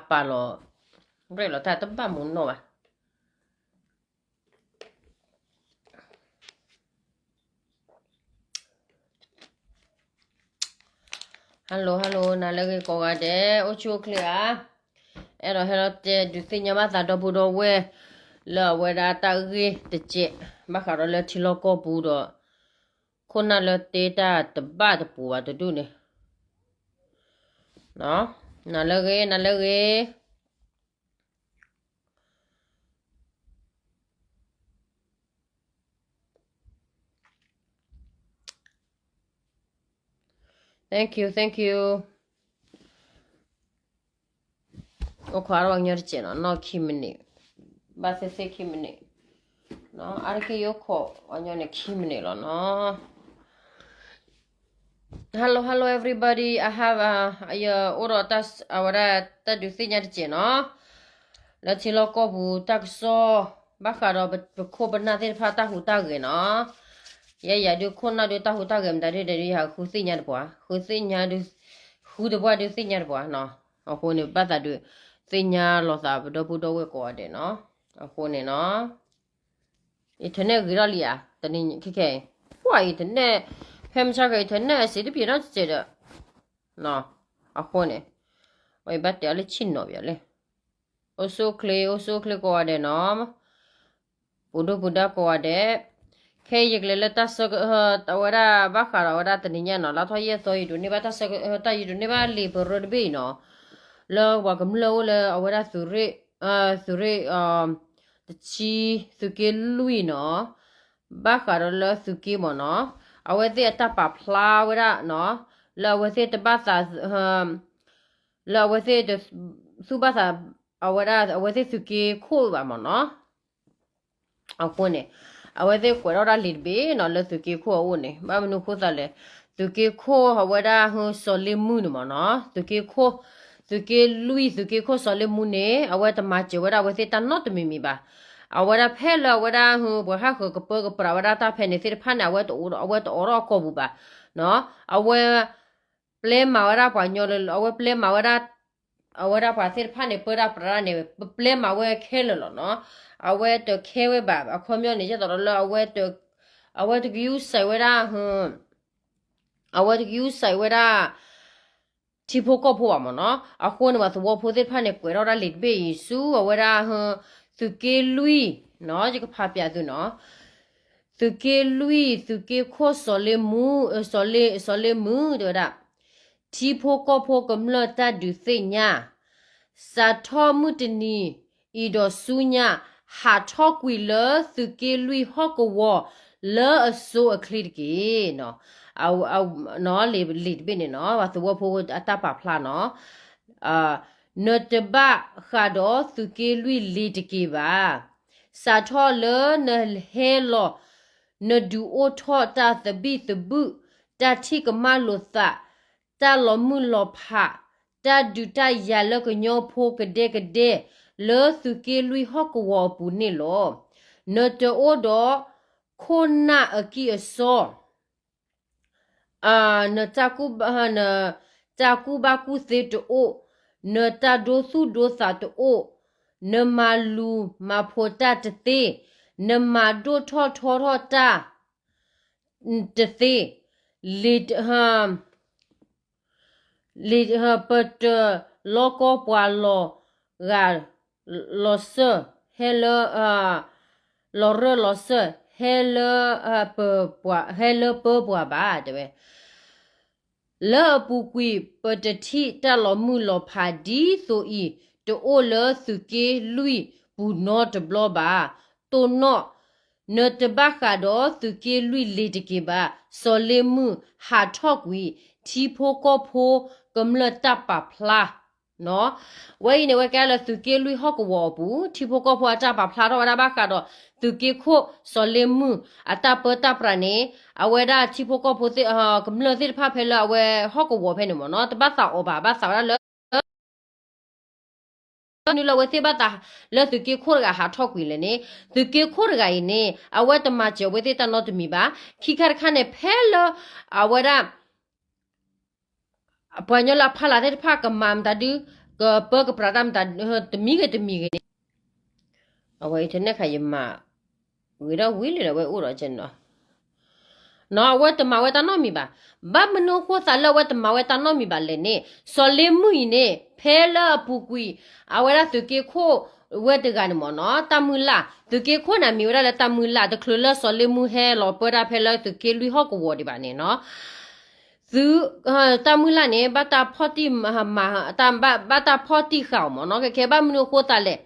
ပာ်လီၤ, ရဲၣ်လီၤတၢ်တဘၣ်မူနီၢ်ဘၣ်. Hello hello နၤလၢဂ့ၤကိးဂၤဒဲး အိၣ်ဆူၣ်အိၣ်ချ့ဧါ. အဲၣ်ဒိးဟဲလီၤတဲဒုးသ့ၣ်ညါဘၣ်သးဒီပုၢ်ဒီဝဲၢ် လၢအဝဲဒၣ်တၢ်ဂ့ၢ်တစဲး ဘၣ်ဃးဒီးလၢထံလီၢ်ကီၢ်ပူၤဒီး ခိၣ်နၢ်လၢတ့တၢ်တဘၣ်တပူၤဘၣ်တဒူၣ်န့ၣ်, နၤလၢဂ့ၤ နၤလၢဂ့ၤ. Thank you, thank you. အိၣ်ခိးအါထီၣ်ပှၤကညီတစဲးနီၤ, နီၢ်ခံမံးနံး, ဘၣ်သ့ၣ်သ့ၣ်ခံမံးနံး, အါတက့ၢ်ယအိၣ်ခိးပှၤကညီန့ၣ်ခံမံးနံးလီၤနီၤ. Hello hello everybody, I have, ယအိၣ်ဒီးတၢ် အဝဲဒၣ်တၢ်ဒုးသ့ၣ်ညါတစဲးနီၤ, လၢထံလီၢ်ကီၢ်ပူၤတၢ်ကစီၣ် ဘၣ်ဃးဒီးပခိၣ်ပနၢ်သ့ၣ်တဖၣ်တၢ်ဟူးတၢ်ဂဲၤနီၤ. ယဲယၤဒုးခိၣ်နၢ်ဒုးတၢ်ဟူးတၢ်ဂဲၤမတၤဒုးဒီး ယဟးဃုသ့ၣ်ညါတပှၤ, ဃုသ့ၣ်ညါဒုး, ဃုတပှၢ်ဒုးသ့ၣ်ညါတပှၤနီၤ. အဃိန့ၣ် ဘၣ်သးဒုးသ့ၣ်ညါလီၤသးပဒီပုၢ်ဒီဝဲၢ်ကိးဂၤဒဲးနီၤ. အဃိန့ၣ်နီၤ internet ဂ့ၤထီၣ်လံဧါ, တနံၤခဲခဲအံၤ, ပှၤ internet, ဖဲမုၢ်ဆါခဲ internet စံးတပျဲၤနီတစဲးဒီး, အဃိန့ၣ်, ဝဲအံၤဘၣ်တဲအီၤလၢဆ့ၣ်နီၤပယီၤလဲၣ်. အိၣ်ဆူၣ်အိၣ်ချ့ အိၣ်ဆူၣ်အိၣ်ချ့ကိးဂၤဒဲးနီၤ, ပူၤဒိၣ်ပူၤဒါကိးဂၤဒဲး. ခဲအံၤယကလဲၤလၢတၢ်ဆၢက, အဝဲဒၣ်ဘၣ်ဃးဒီး အဝဲဒၣ်တနံၤညါနီၤ, လါထီၣ်ယဲၢ်သီ ယဒိးန့ၢ်ဘၣ်တၢ်ဆၢက, တၢ်ယဒိးန့ၢ်ဘၣ်လံာ်ပရၢတဘ့ၣ်အံၤနီၤ, လၢပှၤကမျၢၢ်အိၣ်လၢအဝဲဒၣ်သုးရ့ၣ်, သုးရ့ၣ်, တဆံ, သုးက့လွံၢ်နီၤ, ဘၣ်ဃးဒီးလၢသုးက့မ့ၢ်နီၤ, အဝဲသ့ၣ်အတၢ်ပာ်ဖျါဝဲဒၣ်နီၤ, လၢအဝဲသ့ၣ်တဘၣ်သး, လၢအဝဲသ့ၣ်တ, သူၣ်ဘၣ်သး, အဝဲဒၣ်အဝဲသ့ၣ်သုးက့ခိၣ်ဘၣ်မ့ၢ်နီၤ. အဃိန့ၣ်, အဝဲသ့ၣ်ကွဲးထီၣ်ဒၣ်လံာ်တဘ့ၣ်နီၤ လၢသုးက့ခိၣ်အအိၣ်န့ၣ် ဘၣ်မနုၤအဃိသတးလဲၣ်, သုးက့ခိၣ်အဝဲဒၣ်ဟၢစီၤလ့မုၢ်န့ၣ်မ့ၢ်နီၤ, သုးက့ခိၣ်, သုးက့လွံၢ် သုးက့ခိၣ်စီၤလ့မုၢ်န့ၣ် အဝဲတမၤစၢၤဝဲဒၣ်အဝဲသ့ၣ်တၢ်နီတမံၤမံၤဘၣ်. အဝဲဒၣ်ဖဲလၢအဝဲဒၣ်ဟၢ ပှၤဟးဃၢၤကပၢကပြးဝဲဒၣ်တၢ်ဖဲန့ၣ်သ့ၣ်တဖၣ်န့ၣ် အဝဲတအိး, အဝဲတအိးထီၣ်အကီၢ်ပူၤဘၣ်. အဝဲ ပျဲမၤဝဲဒၣ်ပှၤညီလၢ အဝဲပျဲမၤဝဲဒၣ်, အဝဲဒၣ်ပှၤသ့ၣ်တဖၣ်န့ၣ် ပၢတၢ်ပြးတၢ်န့ၣ် ပပျဲမၤဝဲခဲလၢာ်လီၤနီၤ. အဝဲတခဲဝဲဘၣ် အခီပညီန့ၣ် ဒ်သိးဒီးလၢအဝဲ, အဝဲတကယူစဲးဝဲဒၣ်, အဝဲတကယူစဲးဝဲဒၣ် ထံဖိကီၢ်ဖိဘၣ်မ့ၢ်နီၤ. အဃိန့ၣ် ပှၤသဝီဖိသ့ၣ်တဖၣ်န့ၣ် ကွဲးထီၣ်ဒၣ်လံာ်တဘ့ၣ်အံၤဆူ အဝဲဒၣ် သုးက့လွံၢ်နီၤ, ယကဖးပၠးသုနီၤ. သုးက့လွံၢ် သုးက့ခိၣ်စီၤလ့မုၢ်, စီၤလ့, စီၤလ့မုၢ် တဲဝဲဒၣ်, ထံဖိကီၢ်ဖိကမျၢၢ်တၢ်ဒုးသ့ၣ်ညါ, စးထီၣ်မုၢ်တနံၤအံၤဒီးဆူညါ, ဟးထီၣ်ကွံာ်လၢသုးက့လွံၢ်ဟီၣ်ကဝီၤလၢအစိအချ့တက့ၢ်. လံာ်တဘ့ၣ်န့ၣ်နီၤ, ပှၤသဝီဖိအတၢ်ပာ်ဖျါနီၤ. နတဘၣ်ဃးဒီးသုးက့လွံၢ်လ့ၤတက့ၤဘၣ်. စးထီၣ်လၢနဟဲလီၤ, နဒုးအိၣ်ထီၣ်တၢ်သဘံၣ်သဘုၣ်, တၢ်ထံၣ်ကမၣ်လိာ်သး, တၢ်လီၤမုၢ်လီၤဖး, တၢ်ဒုးတၢ်ယၤလၢကညီဖိကဒဲကဒဲ လၢသုးက့လွံၢ်ဟီၣ်ကဝီၤအပူၤန့ၣ်လီၤ. နတအိၣ်ဒီးခိၣ်နၢ်အကံၢ်အစီ နတၢ်ကူၣ်ဘၣ်ကူၣ်သ့တအိၣ်, နတၢ်ဒိသူၣ်ဒိသးတအိၣ်, နမၤလူၤမၤဖိးတၢ်တသ့, နမၤဒိၣ်ထီၣ်ထီထီၣ်တၢ်တသ့, လံာ် လံာ်ပတလီကီပှၤလီၤဂာ်လီၤစၢၢ်, ဟဲလၢ လီၤရၢၢ်လီၤစၢၢ်, ဟဲလၢ ဟဲလၢပၢပှၤဘၣ် တဲဝဲ. လၢအပူၤကွံာ် ပတထံၣ်တၢ်လီၤမုၢ်လီၤဖးဒ်သိးအံၤ တအိၣ်လၢသုးက့လွံၢ်ပူၤနီတဘျီဘၣ်. တိၢ်နီၣ် နတဘၣ်ဃးဒီးသုးက့လွံၢ်လ့ၤတက့ၤဘၣ်. စီၤလ့မုၢ်ဟးထီၣ်ကွံာ် ထံဖိကီၢ်ဖိကမျၢၢ်တၢ်ပာ်ဖျါ ဝဲအံၤန့ၣ် ဝဲကဲလၢသုးက့လွံၢ်ဟီၣ်ကဝီၤအပူၤ ထံဖိကီၢ်ဖိအတၢ်ပာ်ဖျါထီၣ်ဝဲဒၣ်ဘၣ်ဃးဒီး သုးက့ခိၣ်စီၤလ့မုၢ်အတၢ်ပၢတၢ်ပြးန့ၣ် အဝဲဒၣ်ထံဖိကီၢ်ဖိသ့ၣ် ကမျၢၢ်သ့ၣ်တဖၣ်ဖဲလၢအဝဲဟီၣ်ကဝီၤဖဲန့ၣ်မ့ၢ်နီၤ တဘၣ်သးအီၤဘၣ် ဘၣ်သးဝဲဒၣ်လၢ နုာ်လၢအဝဲသ့ၣ်ဘၣ်သးလၢသုးက့ခိၣ်တဂၤဟးထီၣ်ကွံာ်လဲၣ်န့ၣ် သုးက့ခိၣ်တဂၤအံၤန့ၣ် အဝဲတမၤစၢၤအဝဲသ့ၣ်တၢ်နီတမံၤဘၣ်. ခံခါတခါန့ၣ် ဖဲလၢအဝဲဒၣ် ပှၤကညီလၢအဖီလာ်သ့ၣ်တဖၣ်ကမၤမတၤဒု ကပၢကပြးတၢ်မတၤ တမံၤဂ့ၤတမံၤဂ့ၤန့ၣ် အဝဲအံၤထဲန့ၣ်ခါယမၤ ဂ့ၤဒီးဝံၤလံဒီး အဝဲအိၣ်ဒီးကဲန့ၣ်လီၤ. နီၤ အဝဲတမၤဝဲတၢ်နီတမံၤဘၣ်. ဘၣ်မနုၤအဃိသးလၢအဝဲတမၤဝဲတၢ်နီတမံၤဘၣ်လဲၣ်န့ၣ် စီၤလ့မုၢ်အံၤန့ၣ် ဖဲလၢအပူၤကွံာ် အဝဲဒၣ်သုးက့ခိၣ်ဝဲတဂၤန့ၣ်မ့ၢ်နီၤ တၢ်မုၢ်လၢ် သုးက့ခိၣ်န့ၣ် အမံၤဝဲဒၣ်လၢတၢ်မုၢ်လၢ် တချုးလၢစီၤလ့မုၢ်ဟဲလီၤပၢတၢ်ဖဲလၢသုးက့လွံၢ်ဟီၣ်ကဝီၤဒံးဘၣ်န့ၣ်နီၤ သု တၢ်မုၢ်လၢ်န့ၣ် ဘၣ်တၢ်ဖီၣ်တံၢ်မၤ ဘၣ်တၢ်ဖီၣ်တံၢ်ဃာ်အီၤမ့ၢ်နီၤ ခဲခဲဘၣ်မနုၤအဃိသးလဲၣ်.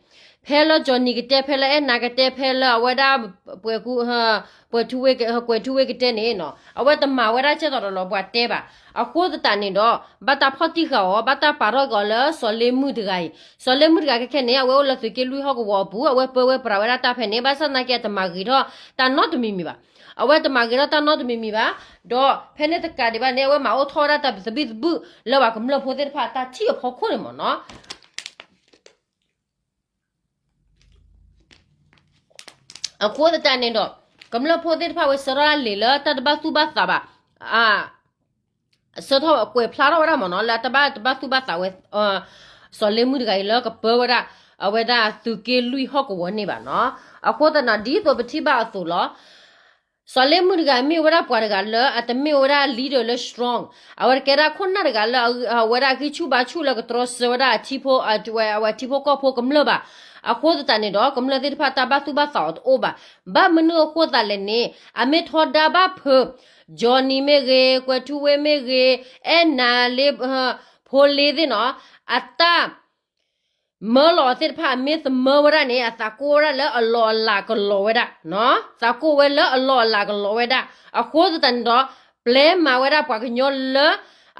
ဖဲလၢ Johnny ကတဲ ဖဲလၢ အဲၣ်နၤကတဲ ဖဲလၢအဝဲဒၣ် ပှဲၤထူဝ့ ကွဲၤထူဝ့ကတဲန့ၣ်နီၤ အဝဲတမၤဝဲဒၣ်ကဲသိးဒီးလီၤပှၤတဲဘၣ်. အဃိသတးန့ၣ်ဒီး ဘၣ်တၢ်ဖီၣ်တံၢ်ဃာ်အီၤ ဘၣ်တၢ်ပာ်ထီၣ်က့ၤအီၤလၢစီၤလ့မုၢ်တဂၤအံၤ စီၤလ့မုၢ်တဂၤခဲခဲန့ၣ် အဝဲအိၣ်လၢသုးက့လွံၢ်ဟီၣ်ကဝီၤအပူၤ အဝဲပၢဝဲပြးဝဲဒၣ်တၢ်ဖဲန့ၣ် ဘၣ်ဆၣ်သနာ်က့ အတမၤဂ့ၤထီၣ်တၢ်နီတမံၤမံၤဘၣ်. အဝဲတမၤဂ့ၤထီၣ်တၢ်နီတမံၤမံၤဘၣ်. ဒီးဖဲန့ၣ်တကးဒံးဘၣ်န့ၣ် အဝဲမၤအိၣ်ထီၣ်ဝဲဒၣ်တၢ်သဘံၣ်သဘုၣ်လၢပှၤကမျၢၢ်ဖိသ့ၣ်တဖၣ်တၢ်ထံၣ်အဖီခိၣ်န့ၣ်မ့ၢ်နီၤ အဃိသတးန့ၣ်ဒီး ကမျၢၢ်ဖိသ့ၣ်တဖၣ်ဝဲဆှၢထီၣ်လံာ်လၢတၢ်တဘၣ်သူၣ်ဘၣ်သးဘၣ် အ ဆှၢထီၣ်ကွဲးဖျါထီၣ်ဝဲဒၣ်မ့ၢ်နီၤ လၢတဘၣ်တဘၣ်သူၣ်ဘၣ်သးဝဲ စီၤလ့မုၢ်တဂၤအံၤလၢကပၢဝဲဒၣ် အဝဲဒၣ်သုးက့လွံၢ်ဟီၣ်ကဝီၤန့ၣ်ဘၣ်နီၤ. အဃိသတးန့ၣ် ဒ်သိးပထံၣ်ဘၣ်အသိးလီၤ စီၤလ့မုၢ်တဂၤမ့ၢ်ဝဲဒၣ်ပှၤတဂၤလၢအတမ့ၢ်ဝဲဒၣ် leader လၢ strong အဝဲတကဲဒၣ်ခိၣ်နၢ်တဂၤလၢ အဝဲဒၣ်ဂံၢ်ဆူၣ်ဘါဆူၣ်လၢကတြီဆၢဝဲဒၣ်အထံဖိ အဝဲထံဖိကီၢ်ဖိကမျၢၢ်ဘၣ်. အဃိသတးန့ၣ်ဒီး ကမျၢၢ်သ့ၣ်တဖၣ်တၢ်ဘၣ်သူၣ်ဘၣ်သးအီၤတအိၣ်ဘၣ်. ဘၣ်မနုၤအဃိသးလဲၣ်န့ၣ် အမ့ၢ်ထီဒါဘၣ်ဖုး Johnny မ့ၢ်ဂ့ၤ ကွဲၤထူဝ့မ့ၢ်ဂ့ၤ အဲၣ်နၤလ့ ဖိလ့သ့ၣ်နီၤ အတၢ် မၢလီၤအီၤသ့ၣ်တဖၣ် အမ့ၢ်သမၢဝဲဒၣ်န့ၣ် အသးကိၢ်ဝဲဒၣ်လၢအလီၢ်အလၤကလီၤဝဲဒၣ်, သးကိၢ်ဝဲလၢအလီၢ်အလၤကလီၤဝဲဒၣ်. အဃိသတးန့ၣ်ဒီး ပျဲမၤဝဲဒၣ်ပှၤကညီလၢ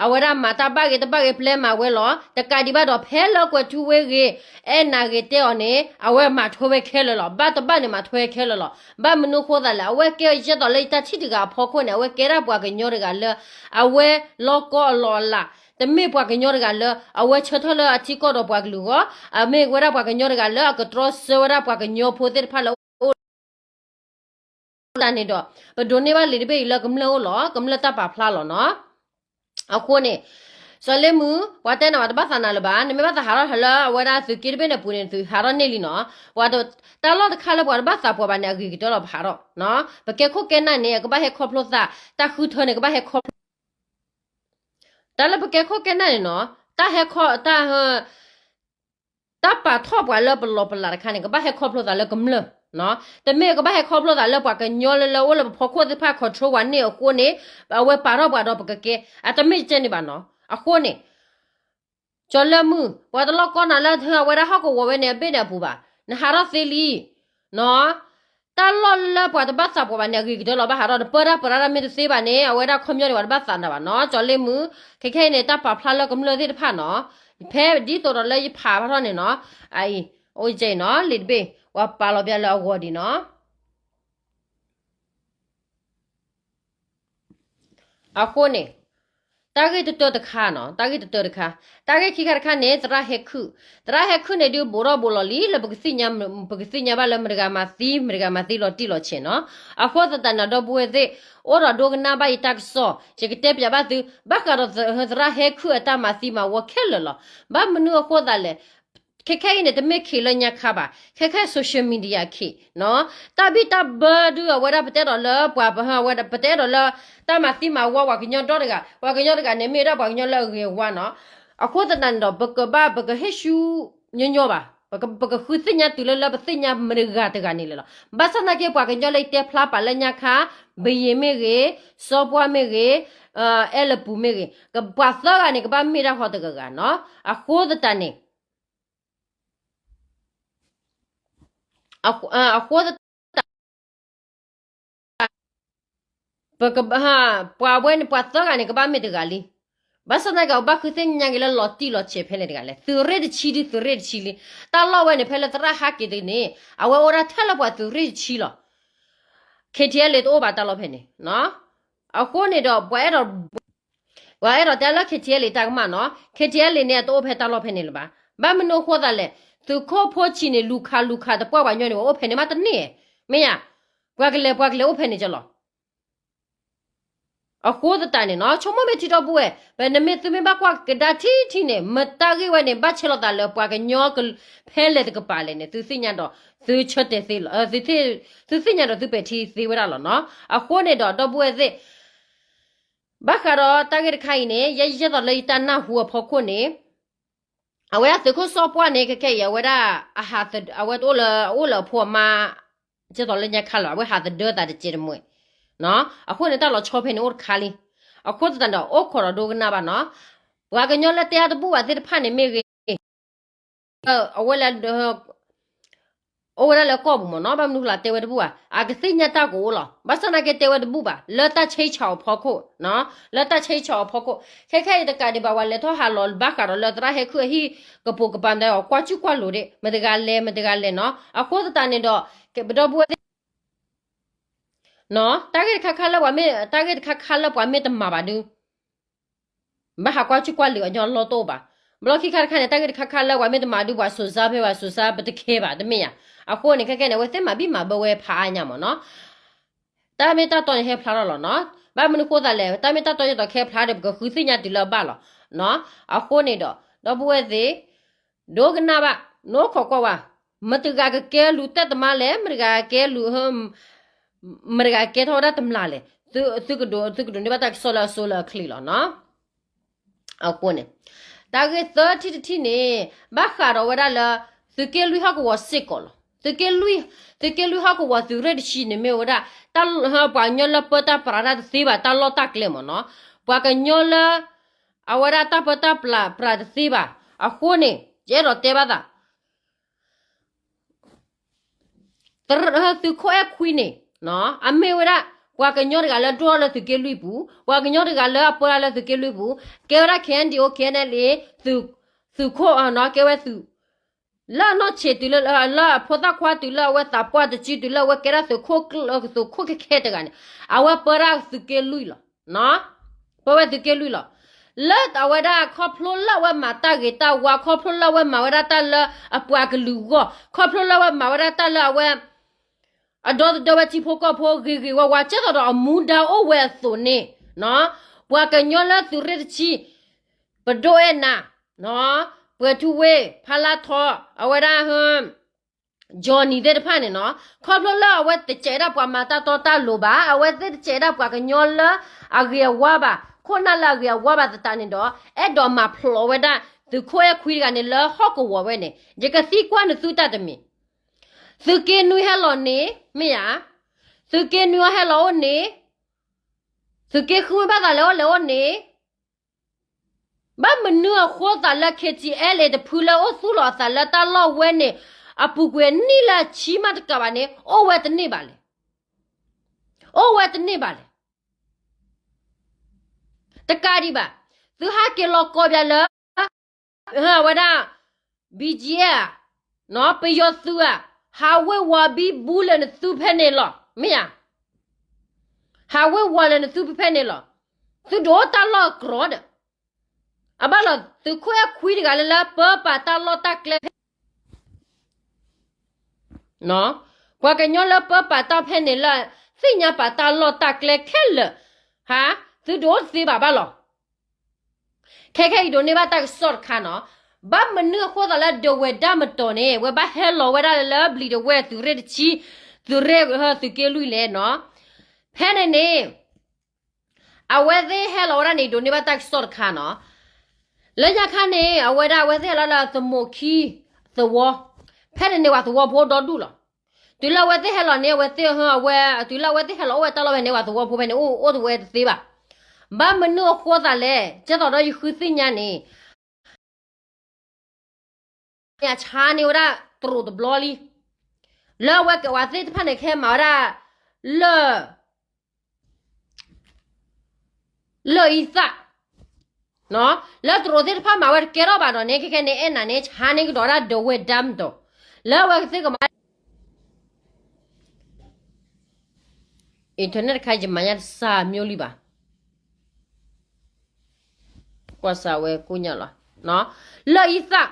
အဝဲဒၣ်မၤတၢ်ဘၣ်ဂ့ၤတဘၣ်ဂ့ၤ ပျဲမၤဝဲလီၤ. တကးဒံးဘၣ်ဒီး ဖဲလၢကွဲၤထူဝ့ဂ့ၤ အဲၣ်နၤဂ့ၤတဲအီၤန့ၣ် အဝဲမၤထွဲဝဲခဲလၢာ်လီၤ. ဘၣ်တဘၣ်န့ၣ်မၤထွဲဝဲခဲလၢာ်လီၤ. ဘၣ်မနုၤအဃိသးလဲၣ်, အဝဲကဲအီၤယဲသိးလၢယတၢ်ထံၣ်တဂၤအဖီခိၣ်န့ၣ် အဝဲကဲဒၣ်ပှၤကညီတဂၤလၢ အဝဲလီၤကီအလီၢ်အလၤ တမ့ၢ်ပှၤကညီတဂၤလၢ အဝဲဆၢထၢၣ်လၢအထံကီၢ်ဒီးပှၤကလုာ်အဂီၢ်, အမ့ၢ်ဝဲဒၣ်ပှၤကညီတဂၤလၢ အကတြီဆၢဝဲဒၣ်ပှၤကညီဖိသ့ၣ်တဖၣ်လၢအိၣ် တၢ်န့ၣ်ဒီး ပဒိးန့ၢ်ဘၣ်လံာ်တဘ့ၣ်အံၤလၢကမျၢၢ်အိၣ်လီၤ, ကမျၢၢ်တၢ်ပာ်ဖျါလီၤနီၤ. အဃိန့ၣ် စီၤလ့မုၢ် ပှၤတဲနၤ ပှၤတဘၣ်သးနၤလၢၤဘၣ်, နမ့ၢ်ဘၣ်သးဟးထီၣ်လၢအဝဲဒၣ်သုးက့တဘ့ၣ်န့ၣ်အပူၤန့ၣ် သုဟးထီၣ်န့ၢ်လံနီၤ. ပှၤတ တၢ်လီၢ်တခါလၢပှၤတဘၣ်သးပှၤဘၣ်န့ၣ် အဂ့ၤကတၢၢ်လီၤ ပဟးထီၣ်နီၤ. ပကဲခိၣ်ကဲနၢ်န့ၣ် အကဘၣ်ဟဲခီဖျိသး, တၢ်ဃုထၢန့ၣ် ကဘၣ်ဟဲခီဖျိ တၢ်လၢပကဲခိၣ်ကဲနၢ်န့ၣ်နီၤ, တၢ်ဟဲခီ တၢ် တၢ်ပာ်ထီၣ်ပှၤလၢပလီၢ်ပလၤတခါန့ၣ် ကဘၣ်ဟဲခီဖျိသးလၢကမျၢၢ်, တမ့ၢ်ကဘၣ်ဟဲခီဖျိသးလၢပှၤကညီလၢလၢအိၣ်လၢပဖီခိၣ်သ့ၣ်တဖၣ် control ဝဲန့ၣ်အဃိန့ၣ် အဝဲပာ်ထီၣ်ပှၤဒီးပကကဲ, အတမ့ၢ်ကဲန့ၣ်ဘၣ်နီၤ. အဃိန့ၣ် ကၠီၤလၢမုၢ် ပှၤတလီၢ်ကီနၤလၢအဝဲဒၣ်ဟီၣ်ကဝီၤဝဲန့ၣ် အဘ့ၣ်န့ၣ်အပူၤဘၣ်, နဟးထီၣ်သ့လံ နီၤ. တၢ်လီၢ်လၢပှၤတဘၣ်သးပှၤဘၣ်န့ၣ် အဂ့ၤကတၢၢ်လီၤ ဘၣ်ဟးထီၣ်, နပၢတၢ်ပၢတၢ်မ့ၢ်တသ့ဘၣ်န့ၣ် အဝဲဒၣ်ခီပညီန့ၣ် ပှၤတဘၣ်သးနၤဘၣ်နီၤ. ကၠီၤလၢမုၢ် ခဲခဲအံၤန့ၣ် တၢ်ပာ်ဖျါလၢကမျၢၢ်သ့ၣ်တဖၣ်နီၤ, ဖဲဒ်သိးဒီးလၢယဖးဖးထီၣ်န့ၣ်နီၤ, အအံၤ အိၣ်ကဲအံၤနီၤ လံာ်တဘ့ၣ် ပှၤပာ်လီၤပျးလၢအဂီၢ်ဒံးနီၤ. အဃိန့ၣ် တၢ်ဂ့ၢ်တတၢတခါနီၤ, တၢ်ဂ့ၢ်တတၢတခါ, တၢ်ဂ့ၢ်ခံခါတခါန့ၣ် သရၣ်ဟဲခုၣ်, သရၣ်ဟဲခုၣ်န့ၣ်ဒုး ဘူးထီၣ်ဘူးလီၤလံ လၢပကသ့ၣ်ညါ, ပကသ့ၣ်ညါဘၣ်လၢမတၤတဂၤမၤသံ မတၤတဂၤမၤသံလီၤတံၢ်လီၤဆဲးနီၤ. အဃိသတးန့ၣ် ဒီပုၢ်ဝဲၢ်သ့ၣ် အိၣ်ဒီးဒိကနၣ်ဘၣ်ယတၢ်ကစီၣ်, ယကတဲပျးဘၣ်သု ဘၣ်ဃးဒီးသရၣ်ဟဲခုၣ်အတၢ်မၤသံမၤဝီခဲလၢာ်လီၤ. ဘၣ်မနုၤအဃိသးလဲၣ် ခဲခဲအံၤန့ၣ် တမ့ၢ်ခ့လၢညါခါဘၣ်, ခဲခဲ social media ခ့နီၤ, တၢ်ဘံၣ်တၢ်ဘၢဒုး အဝဲဒၣ်ပတဲဒီးလၢပှၤ ပတဲဒီးလၢ တၢ်မၤသံမၤဝီပှၤကညီဒီတဂၤ, ပှၤကညီတဂၤန့ၣ် မ့ၢ်ဝဲဒၣ်ပှၤကညီလၢအဂ့ၤအဝါနီၤ. အဃိသတးန့ၣ်ဒီး ပကဘၣ် ပကဟ့ၣ်ဆူညီညီဘၣ်, ပကဃုသ့ၣ်ညါတုၤလၢလၢပသ့ၣ်ညါမတၤတဂၤတဂၤန့ၣ်လီၤ. ဘၣ်ဆၣ်သနာ်က့ ပှၤကညီလၢယတဲဖျါပာ်လၢညါခါ, ဘယ့ၤမ့ၢ်ဂ့ၤ, စီၤပှၢ်မ့ၢ်ဂ့ၤ, အဲၣ်လၢပူၤမ့ၢ်ဂ့ၤ, ပှၤသၢဂၤန့ၣ် ကဘၣ်မ့ၢ်ဒၣ်ဃီတဂၤဂၤနီၤ. အဃိသတးန့ၣ် အဃိသတး ပကဘၣ် ပှၤဝဲန့ၣ် ပှၤသၢဂၤန့ၣ် ကဘၣ်မ့ၢ်တဂၤလံ. ဘၣ်ဆၣ်သနာ်က့ ပဘၣ်ဃုသ့ၣ်ညါက့ၤလၢလီၤတံၢ်လီၤဆဲးဖဲလဲၣ်တဂၤလဲၣ်. သုးရ့ၣ်တဆံဒုး သုးရ့ၣ်တဆံလံ. တၢ်လီၢ်ဝဲန့ၣ် ဖဲလၢသရၣ်ဟးက့ၤတန့ၣ် အဝဲအိၣ်ဒၣ်ထဲလၢပှၤသုးရ့ၣ်တဆံလီၤ. ခဲထံအဲလ့းတအိၣ်ဘၣ်တၢ်လီၢ်ဖဲန့ၣ်. အဃိန့ၣ်ဒီး ပှၤအဲၣ်ဒိး ပှၤအဲၣ်ဒိးတဲလၢ ခဲထံအဲလ့း တၢ်ကမၣ်နီၤ, ခဲထံအဲလ့းန့ၣ် အတအိၣ်ဖဲတၢ်လီၢ်ဖဲန့ၣ်လၢၤဘၣ်. ဘၣ်မနုၤအဃိသးလဲၣ်, သုးခိၣ်ဖိဆံးန့ၣ် လူၤခးလူၤခးတပှၢ်ပှၤညီန့ၣ် ပှၤအိၣ်ဖဲန့ၣ်မးတန့ၢ်, မ့ၢ်ဧါ. ပှၤကလဲၤပှၤကလဲၤအိၣ်ဖဲန့ၣ်ကလီၤ. အဃိသတးန့ၣ်နီၤ ဆိကမိၣ်မ့ၢ်ထံဒီပုၢ်ဝဲၢ် ပနမ့ၢ်သုမ့ၢ်ဘၣ်ကွၢ်ကဒါထံထံန့ၣ် မတၤဂ့ၢ်ဝဲန့ၣ် ဘၣ်ဆဲးလီၤသးလၢပှၤကညီက ဖဲလဲၣ်တကပၤလဲၣ်န့ၣ် သုသ့ၣ်ညါဒီး သုဆၢတဲာ်သ့လီၤ, သုသ့ၣ်ညါဒီးသုပဲာ်ထံသ့ဝဲဒၣ်လီၤနီၤ. အဃိန့ၣ်ဒီး ဒီပုၢ်ဝဲၢ်သ့ၣ် ဘၣ်ဃးဒီးတၢ်ဂ့ၢ်တခါအံၤန့ၣ် ယဲယဲသိးလၢယတၢ်နၢ်ဟူအဖီခိၣ်န့ၣ် အဝဲဒၣ်သုးခိၣ်စီၤပှၢ်န့ၣ် ခဲခဲအံၤ အဝဲဒၣ် အဝဲတအိၣ်လၢ အအိၣ်လၢအဖိအမါ ကဲသိးလၢညါခါလီၤ အဝဲဟးသဒၢသးတစဲးတမှဲၤ နီၤ. အဃိန့ၣ် တၢ်လီၤဆီဖဲန့ၣ်အိၣ်တခါလံ. အဃိသတးဒီး အိၣ်ခိးဒီးဒိကနၣ်ဘၣ်နီၤ. ပှၤကညီလၢတဲအါတဘူၣ်ဘၣ်သ့ၣ်တဖၣ်န့ၣ်မ့ၢ်ဂ့ၤ အဝဲလၢ အိၣ်ဝဲဒၣ်လၢကီၢ်ပူၤမ့ၢ်နီၤ ဘၣ်မနုၤဃိလၢတဲဝဲတဘူၣ်ဘၣ် အကသ့ၣ်ညါတၢ်ကအိၣ်လီၤ. ဘၣ်ဆၣ်သနာ်က့တဲဝဲတဘူၣ်ဘၣ် လၢတၢ်ဆဲးဆၢအဖီခိၣ် လၢတၢ်ဆဲးဆၢအဖီခိၣ် ခဲခဲအံၤတကးဒံးဘၣ် ပှၤလဲၤထီၣ်ဟးလီၤဘၣ်ဃးဒီးလၢသရၣ်ဟဲခုၣ်အဟံၣ်ကပိာ်ကပၤမတၤ ကွၢ်ကူၣ်ကွၢ်လိာ်ဒ့ၣ် မတၤတဂၤလဲၤ မတၤတဂၤလဲၤနီၤ. အဃိသတးန့ၣ်ဒီး ကဲပဒီပုၢ်ဝဲၢ်သ့ၣ် တၢ်ဂ့ၢ်တခါခါလၢပှၤမ့ၢ် တၢ်ဂ့ၢ်တခါခါလၢပှၤမ့ၢ်တမၤဘၣ်ဒု ဘၣ်ဟးကွၢ်ကူၣ်ကွၢ်လိာ်အညီလီၢ်တအိၣ်ဘၣ်. ဘျီခံခါတခါန့ၣ် တၢ်ဂ့ၢ်တခါခါလၢပှၤမ့ၢ်တမၤဒု ပှၤစိာ်စါဖဲပှၤစိာ်စါပတခဲဘၣ် တမ့ၢ်ဧါ. အဃိန့ၣ် ခဲခဲန့ၣ် အဝဲသ့ၣ်မၤဘံၣ်မၤဘၢဝဲဖးအါညါမ့ၢ်နီၤ. တၢ်မ့ၢ်တၢ်တီန့ၣ်ဟဲဖျါထီၣ်လီၤနီၤ. ဘၣ်မနုၤဃိသးလဲၣ် တၢ်မ့ၢ်တၢ်တီယဲၢ်တီခဲဖျါဒီး ပကဃုသ့ၣ်ညါတုၤလၢအဘၣ်လီၤ. အဃိန့ၣ်ဒီး ဒီပုၢ်ဝဲၢ်သ့ၣ် ဒိကနၣ်ဘၣ် နအိၣ်ခိးကွၢ်ဝဲ မတၤတဂၤကကဲလူၤတၢ်တမါလဲၣ် မတၤတဂၤကဲလူၤ မတၤတဂၤကဲထီၣ်ဝဲဒၣ်တမျၢ်လဲၣ် သုကဒိး သုကဒိးန့ၢ်ဘၣ်တၢ်ကစီၣ်လၢအစိလၢအချ့လီၤနီၤ. အဃိန့ၣ် တၢ်ဂ့ၢ်သၢထံၣ်တထံၣ်န့ၣ် ဘၣ်ဃးဒီးဝဲဒၣ်လၢ သုးက့လွံၢ်ဟီၣ်ကဝီၤစ့ၢ်ကီးလီၤ. သုးက့လွံၢ် သုးက့လွံၢ်ဟီၣ်ကဝီၤသုးရ့ၣ်တဆံန့ၣ်မ့ၢ်ဝဲဒၣ် တၢ် ပှၤကညီလၢပၢတၢ်ပြးတၢ်တသ့ဘၣ် တၢ်လီၢ်တၢ်ကျဲမ့ၢ်နီၤ. ပှၤကညီလၢ အဝဲဒၣ်တၢ်ပၢတၢ်ပြး ပြးတသ့ဘၣ်. အဃိန့ၣ် ယအဲၣ်ဒိးတဲဘၣ်သး သုးခိၣ်အဲၣ်ခွံန့ၣ် အမ့ၢ်ဝဲဒၣ် ပှၤကညီတဂၤလၢဒိၣ်ထီၣ်လၢသုးက့လွံၢ်ပူၤ, ပှၤကညီတဂၤလၢအပၢတၢ်လၢသုးက့လွံၢ်ပူၤ, ကဲဝဲဒၣ် KNDO KNLA သုးခိၣ်နီၤ ကဲဝဲသုး လၢအနီၢ်ဆံးတုၤလၢ လၢအဖိသၣ်ခွါတုၤလၢအဝဲသးပှၢ်တစုတုၤလၢအဝဲကဲဒၣ်သုးခိၣ် သုးခိၣ်ခဲခဲတဂၤန့ၣ် အဝဲပၢဒၣ်သုးက့လွံၢ်လီၤ. ပၢဝဲသုးက့လွံၢ်လီၤ. လၢအဝဲဒၣ်ခီဖျိလၢအဝဲမၤတၢ်ဂ့ၤတၢ်ဝါ, ခီဖျိလၢအဝဲမၤဝဲဒၣ်တၢ်လၢအပှၤကလုာ်အဂီၢ်, ခီဖျိလၢအဝဲမၤဝဲဒၣ်တၢ်လၢအဝဲ အဒီသဒၢဝဲထံဖိကီၢ်ဖိဂ့ၤဂ့ၤဝါဝါ ကဲသိးဒီးအမူဒါအိၣ်ဝဲအသိးန့ၣ်, ပှၤကညီလၢသုးရ့ၣ်တဆံ, ပဒိၣ်အဲၣ်နၤ, ပှဲၤထူဝ့ၢ်, ဖါလါထီ, အဝဲဒၣ် Johnny သ့ၣ်တဖၣ်န့ၣ်နီၤ, ခီဖျိလၢအဝဲတစဲးဒၣ်ပှၤမၤတၢ်တီတၢ်လိၤဘၣ်, အဝဲသ့ၣ်တစဲးဒၣ်ပှၤကညီလၢအဂ့ၤအဝါဘၣ်, ခိၣ်နၢ်လၢအဂ့ၤအဝါဘၣ်သတးန့ၣ်ဒီး အဲၣ်ဒိးမၤဖျိးဝဲဒၣ်သုးခိၣ်အဲၣ်ခွံတဂၤန့ၣ်လၢဟီၣ်ကဝီၤဝဲန့ၣ်, ယကသံကွၢ်နသုတၢ်တမံၤ, သုးက့နွံဟဲလီၤန့ၣ်, မ့ၢ်ဧါ, သုးက့နွံအီၤဟဲလီၤအိၣ်န့ၣ်, သုးက့ဃုဘၣ်သးလဲၤအိၣ်လဲၤအိၣ်န့ၣ် ဘၣ်မနုၤအဃိသးလၢ KTLA တဖုလၢအိၣ်သူၣ်လီၤအသးလၢတၢ်လီၢ်ဝဲန့ၣ် အပူၤကွံာ်နံၣ်လၢအဆံမးတကးဘၣ်န့ၣ် အိၣ်ဝဲတန့ၢ်ဘၣ်လဲၣ်. အိၣ်ဝဲတန့ၢ်ဘၣ်လဲၣ်. တကးဒံးဘၣ်, သုဟးက့ၤလီၤကီၢ်ပၠးလၢ ဝဲဒၣ် BGF ဧါ, ပယီၤသုးဧါ, ဟးဝ့ၤဝီၤဘံဘူလၢနသုဖဲန့ၣ်လီၤ. မ့ၢ်ဧါ. ဟးဝ့ၤဝီၤလၢနသုဖဲန့ၣ်လီၤ. သုတအိၣ်တၢ်လီၢ်ကြီဒီး အဘၣ်လီၤ သုးခိၣ်အဲၣ်ခွံတဂၤလၢလၢပၢပာ်တၢ်လီၢ်တၢ်ကျဲဖဲ ပှၤကညီလၢပၢပာ်တၢ်ဖဲန့ၣ်လၢ သ့ၣ်ညါပာ်တၢ်လီၢ်တၢ်ကျဲခဲလၢာ်, ဟါ, သုတအိၣ်တသ့ဘၣ်ဘၣ်လီၤ. ခဲခဲအံၤဒိးန့ၢ်ဘၣ်တၢ်ကစီၣ်တခါနီၤ, ဘၣ်မနုၤအဃိသးလၢဒဝဲၢ်ဒၣ်မတီၤန့ၣ် ဝဲဘၣ်ဟဲလီၤဝဲဒၣ်လၢဘျံးဒဝဲၢ်သုးရ့ၣ်တဆံ, သုးရ့ၣ်သုးက့လွံၢ်လဲၣ်နီၤ. ဖဲန့ၣ်န့ၣ် အဝဲသ့ၣ်ဟဲလီၤဝဲဒၣ်န့ၣ် ဒိးန့ၢ်ဘၣ်တၢ်ကစီၣ်တခါနီၤ. လၢညါခါန့ၣ် အဝဲဒၣ်အဝဲသ့ၣ်ဟဲလီၤလၢသမိးခံသဝီ, ဖဲန့ၣ်န့ၣ် ပှၤသဝီဖိဒီဒူၣ်လီၤ. တုၤလၢအဝဲသ့ၣ်ဟဲလီၤန့ၣ် အဝဲသ့ၣ် အဝဲ တုၤလၢအဝဲသ့ၣ်ဟဲလီၤအိၣ်ဝဲတၢ်လီၢ်ဖဲန့ၣ် ပှၤသဝီဖိဖဲန့ၣ် အိၣ်အိၣ်တဝဲတသ့ဘၣ်. ဘၣ်မနုၤအဃိသးလဲၣ် ကဲသိးဒီးယဃုသ့ၣ်ညါန့ၣ် ဆါန့ၢ်ဝဲဒၣ်တရူးတဘျီလံ. လၢအဝဲကဝၤသ့ၣ်တဖၣ်န့ၣ် ကဟဲမၤဝဲဒၣ်လၢ လၢအံသၣ်, လၢတရူးသ့ၣ်တဖၣ်မၤဝဲတကဲထီၣ်ဘၣ်ဒီးန့ၣ် ခဲခဲန့ၣ် အဲၣ်နၤန့ၣ် ဆါန့ၢ်ကဒီးဒၣ်ဒဝဲၢ်ဒၣ်မတီၤ, လၢအဝဲကသ့ၣ်ကမၤ internet တခါ ယမၤညါတစၢ်မျိၢ်လံဘၣ်. ကွၢ်စၢ်ဝဲကိညၢ်လီၤ. လၢအံသၣ်,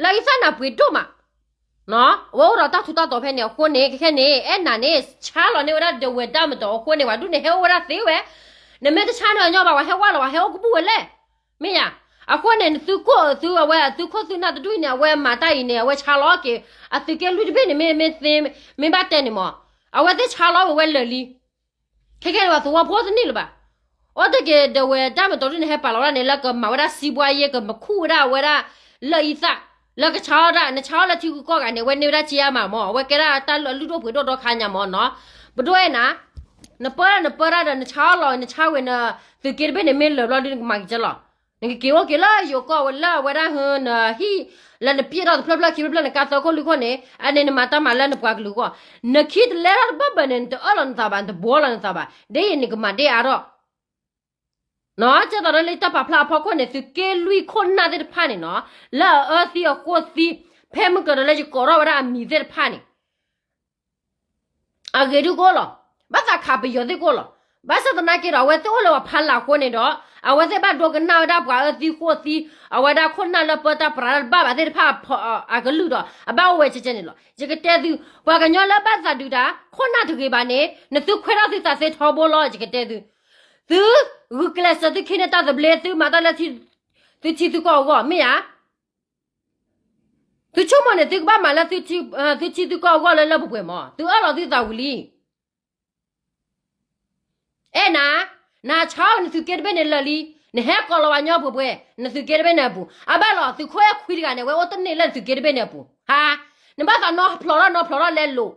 လၢအံသၣ်နၢ်ပှ့ၤဒိၣ်မး, အဝဲအိၣ်ဒီးတၢ်ထူးတၢ်တီၤဖဲန့ၣ်အဃိန့ၣ် ခဲခဲန့ၣ် အဲၣ်နၤန့ၣ် ဆါလီၤန့ၢ်ဝဲဒၣ်ဒဝဲၢ်ဒၣ်မတီၤအဃိန့ၣ် ပှၤဒူၣ်န့ၣ်ဟဲအိၣ်ဝဲဒၣ်သ့ဝဲ, နမ့ၢ်တဆါန့ၢ်အညီဘၣ် ပှၤဟဲဝဲလီၤ ပှၤဟဲအိၣ်ကဘူၣ်ဝဲလဲၣ်. မ့ၢ်ယၤ, အဃိန့ၣ် နသုးခိၣ်သုးအဝဲ အသုးခိၣ်သုးနၢ်တဒူၣ်အံၤန့ၣ် အဝဲမၤတၢ်အံၤန့ၣ် အဝဲဆါလီၤက့ၤ အသုးက့လွံၢ်တဘ့ၣ်န့ၣ် မ့ၢ် မ့ၢ်သ့ မ့ၢ်ဘၣ်တဲန့ၣ်မး, အဝဲသ့ၣ်ဆါလီၤဝဲဝဲလၢာ်လံ. ခဲခဲန့ၣ် ပှၤသဝီဖိတန့ၢ်လၢၤဘၣ်. အိၣ်တ့ၢ်က့ၤဒီးဝဲတၢ်မၤတီၤဒ်န့ၣ် ဟဲပာ်လီၤဝဲဒၣ်န့ၣ် လၢကမၤဝဲဒၣ်စံးဘှါယဲ ကမၤခူၣ်ဝဲဒၣ်အဝဲဒၣ်လၢအံသၣ်, လၢကဆါအီၣ်ဒၣ် နဆါအီၣ်လၢထံဂုၤကီၢ်ဂၤန့ၣ် အဝဲန့ၢ်ဝဲဒၣ်က့အါမးမး အဝဲကဲဒၣ်တၢ်လုၢ်ဒိၣ်ပှ့ၤဒိၣ်ဒီခါညါမးနီၤ. ပဒိၣ်အဲၣ်နၤ, နပၢတၢ်နပၢတၢ်ဒီးနဆါအီၣ်လီၤ နဆါဝဲနသုးက့တဘ့ၣ်န့ၣ် မ့ၢ်လၢာ်ဘျီဒုးနကမၤက့ၤကဲလီၤ. နကက့ၤအိၣ်က့ၤလၢယိၤကီၢ်ဝဲလၢအဝဲဒၣ်ဟၢနဟံၣ် လၢနပျဲၢ်ထီၣ်တဖျၢၣ်ဖျၢၣ်ခံဖျၢၣ်ဖျၢၣ် နကါသၢခိၣ်လွံၢ်ခိၣ်န့ၣ် အန့ၣ်နမၤတၢ်မၤလၢနပှၤကလုာ်အဂီၢ်, နခံတလဲထီၣ်တဘၣ်ဘၣ်န့ၣ် နတအၢၣ်လီၤနသးဘၣ် နတဘှီလီၤနသးဘၣ် ဒ်အံၤနကမၤဒ်အါထီၣ် နီၤ ကဲသိးဒီးလၢတၢ်ပာ်ဖျါအဖီခိၣ်န့ၣ် သုးက့လွံၢ်ခိၣ်နၢ်သ့ၣ်တဖၣ်န့ၣ်နီၤ လၢအအၢသံအဃိသံ ဖဲမုၢ်ကဒီးလၢယကိးထီၣ်ဝဲဒၣ်အမံၤသ့ၣ်တဖၣ်န့ၣ် အဂ့ၤဒုကအိၣ်လီၤ. ဘၣ်သးခးပယီၤသ့ၣ်ကအိၣ်လီၤ. ဘၣ်ဆၣ်သနာ်က့ဒီး အဝဲသ့ၣ်အိၣ်လၢပှၤဖးလၢ်အဃိန့ၣ်ဒီး အဝဲသ့ၣ်ဘၣ်ဒိကနၣ်ဝဲဒၣ်ပှၤအၢသံဃိသံ အဝဲဒၣ်ခိၣ်နၢ်လၢပၢတၢ်ပြးတၢ်တဘၣ်ဘၣ်သ့ၣ်တဖၣ်အကလုၢ်ဒီး အဘၣ်အိၣ်ဝဲကဲကဲန့ၣ်လီၤ. ယကတဲသု ပှၤကညီလၢဘၣ်သးဒုးတၢ် ခိၣ်နၢ်တဂ့ၤဘၣ်န့ၣ် နသုခွဲးထီၣ်သုသးသ့ထီဘိလီၤ ယကတဲသု. သုဂုာ်ကျဲးစၢးသုခ့န့ၢ်တၢ်သဘျ့ သုမၤတၢ်လၢ သုထံသုကီၢ်အဂီၢ် မ့ၢ်ဧါ. သုဆိကမိၣ်န့ၣ် သုကဘၣ်မၤလၢ သုထံသုကီၢ်အဂီၢ်လၢလၢပှဲၤပှဲၤမး သုအၢၣ်လီၤသုသးဝံၤလံ. အဲၣ်နၤ, နဆါအီၣ်နသုးက့တဘ့ၣ်န့ၣ်လၢာ်လံ, နဟဲကိးလီၤဝဲညီပှဲၤပှဲၤ နသုးက့တဘ့ၣ်န့ၣ်အပူၤ အဘၣ်လီၤ သုးခိၣ်အဲၣ်ခွံတဂၤန့ၣ် အဝဲအိၣ်တန့ၢ်လၢနသုးက့တဘ့ၣ်န့ၣ်အပူၤ ဟါ, နဘၣ်သးနီဖျိးထီၣ်နီဖျိးထီၣ်လဲလိာ်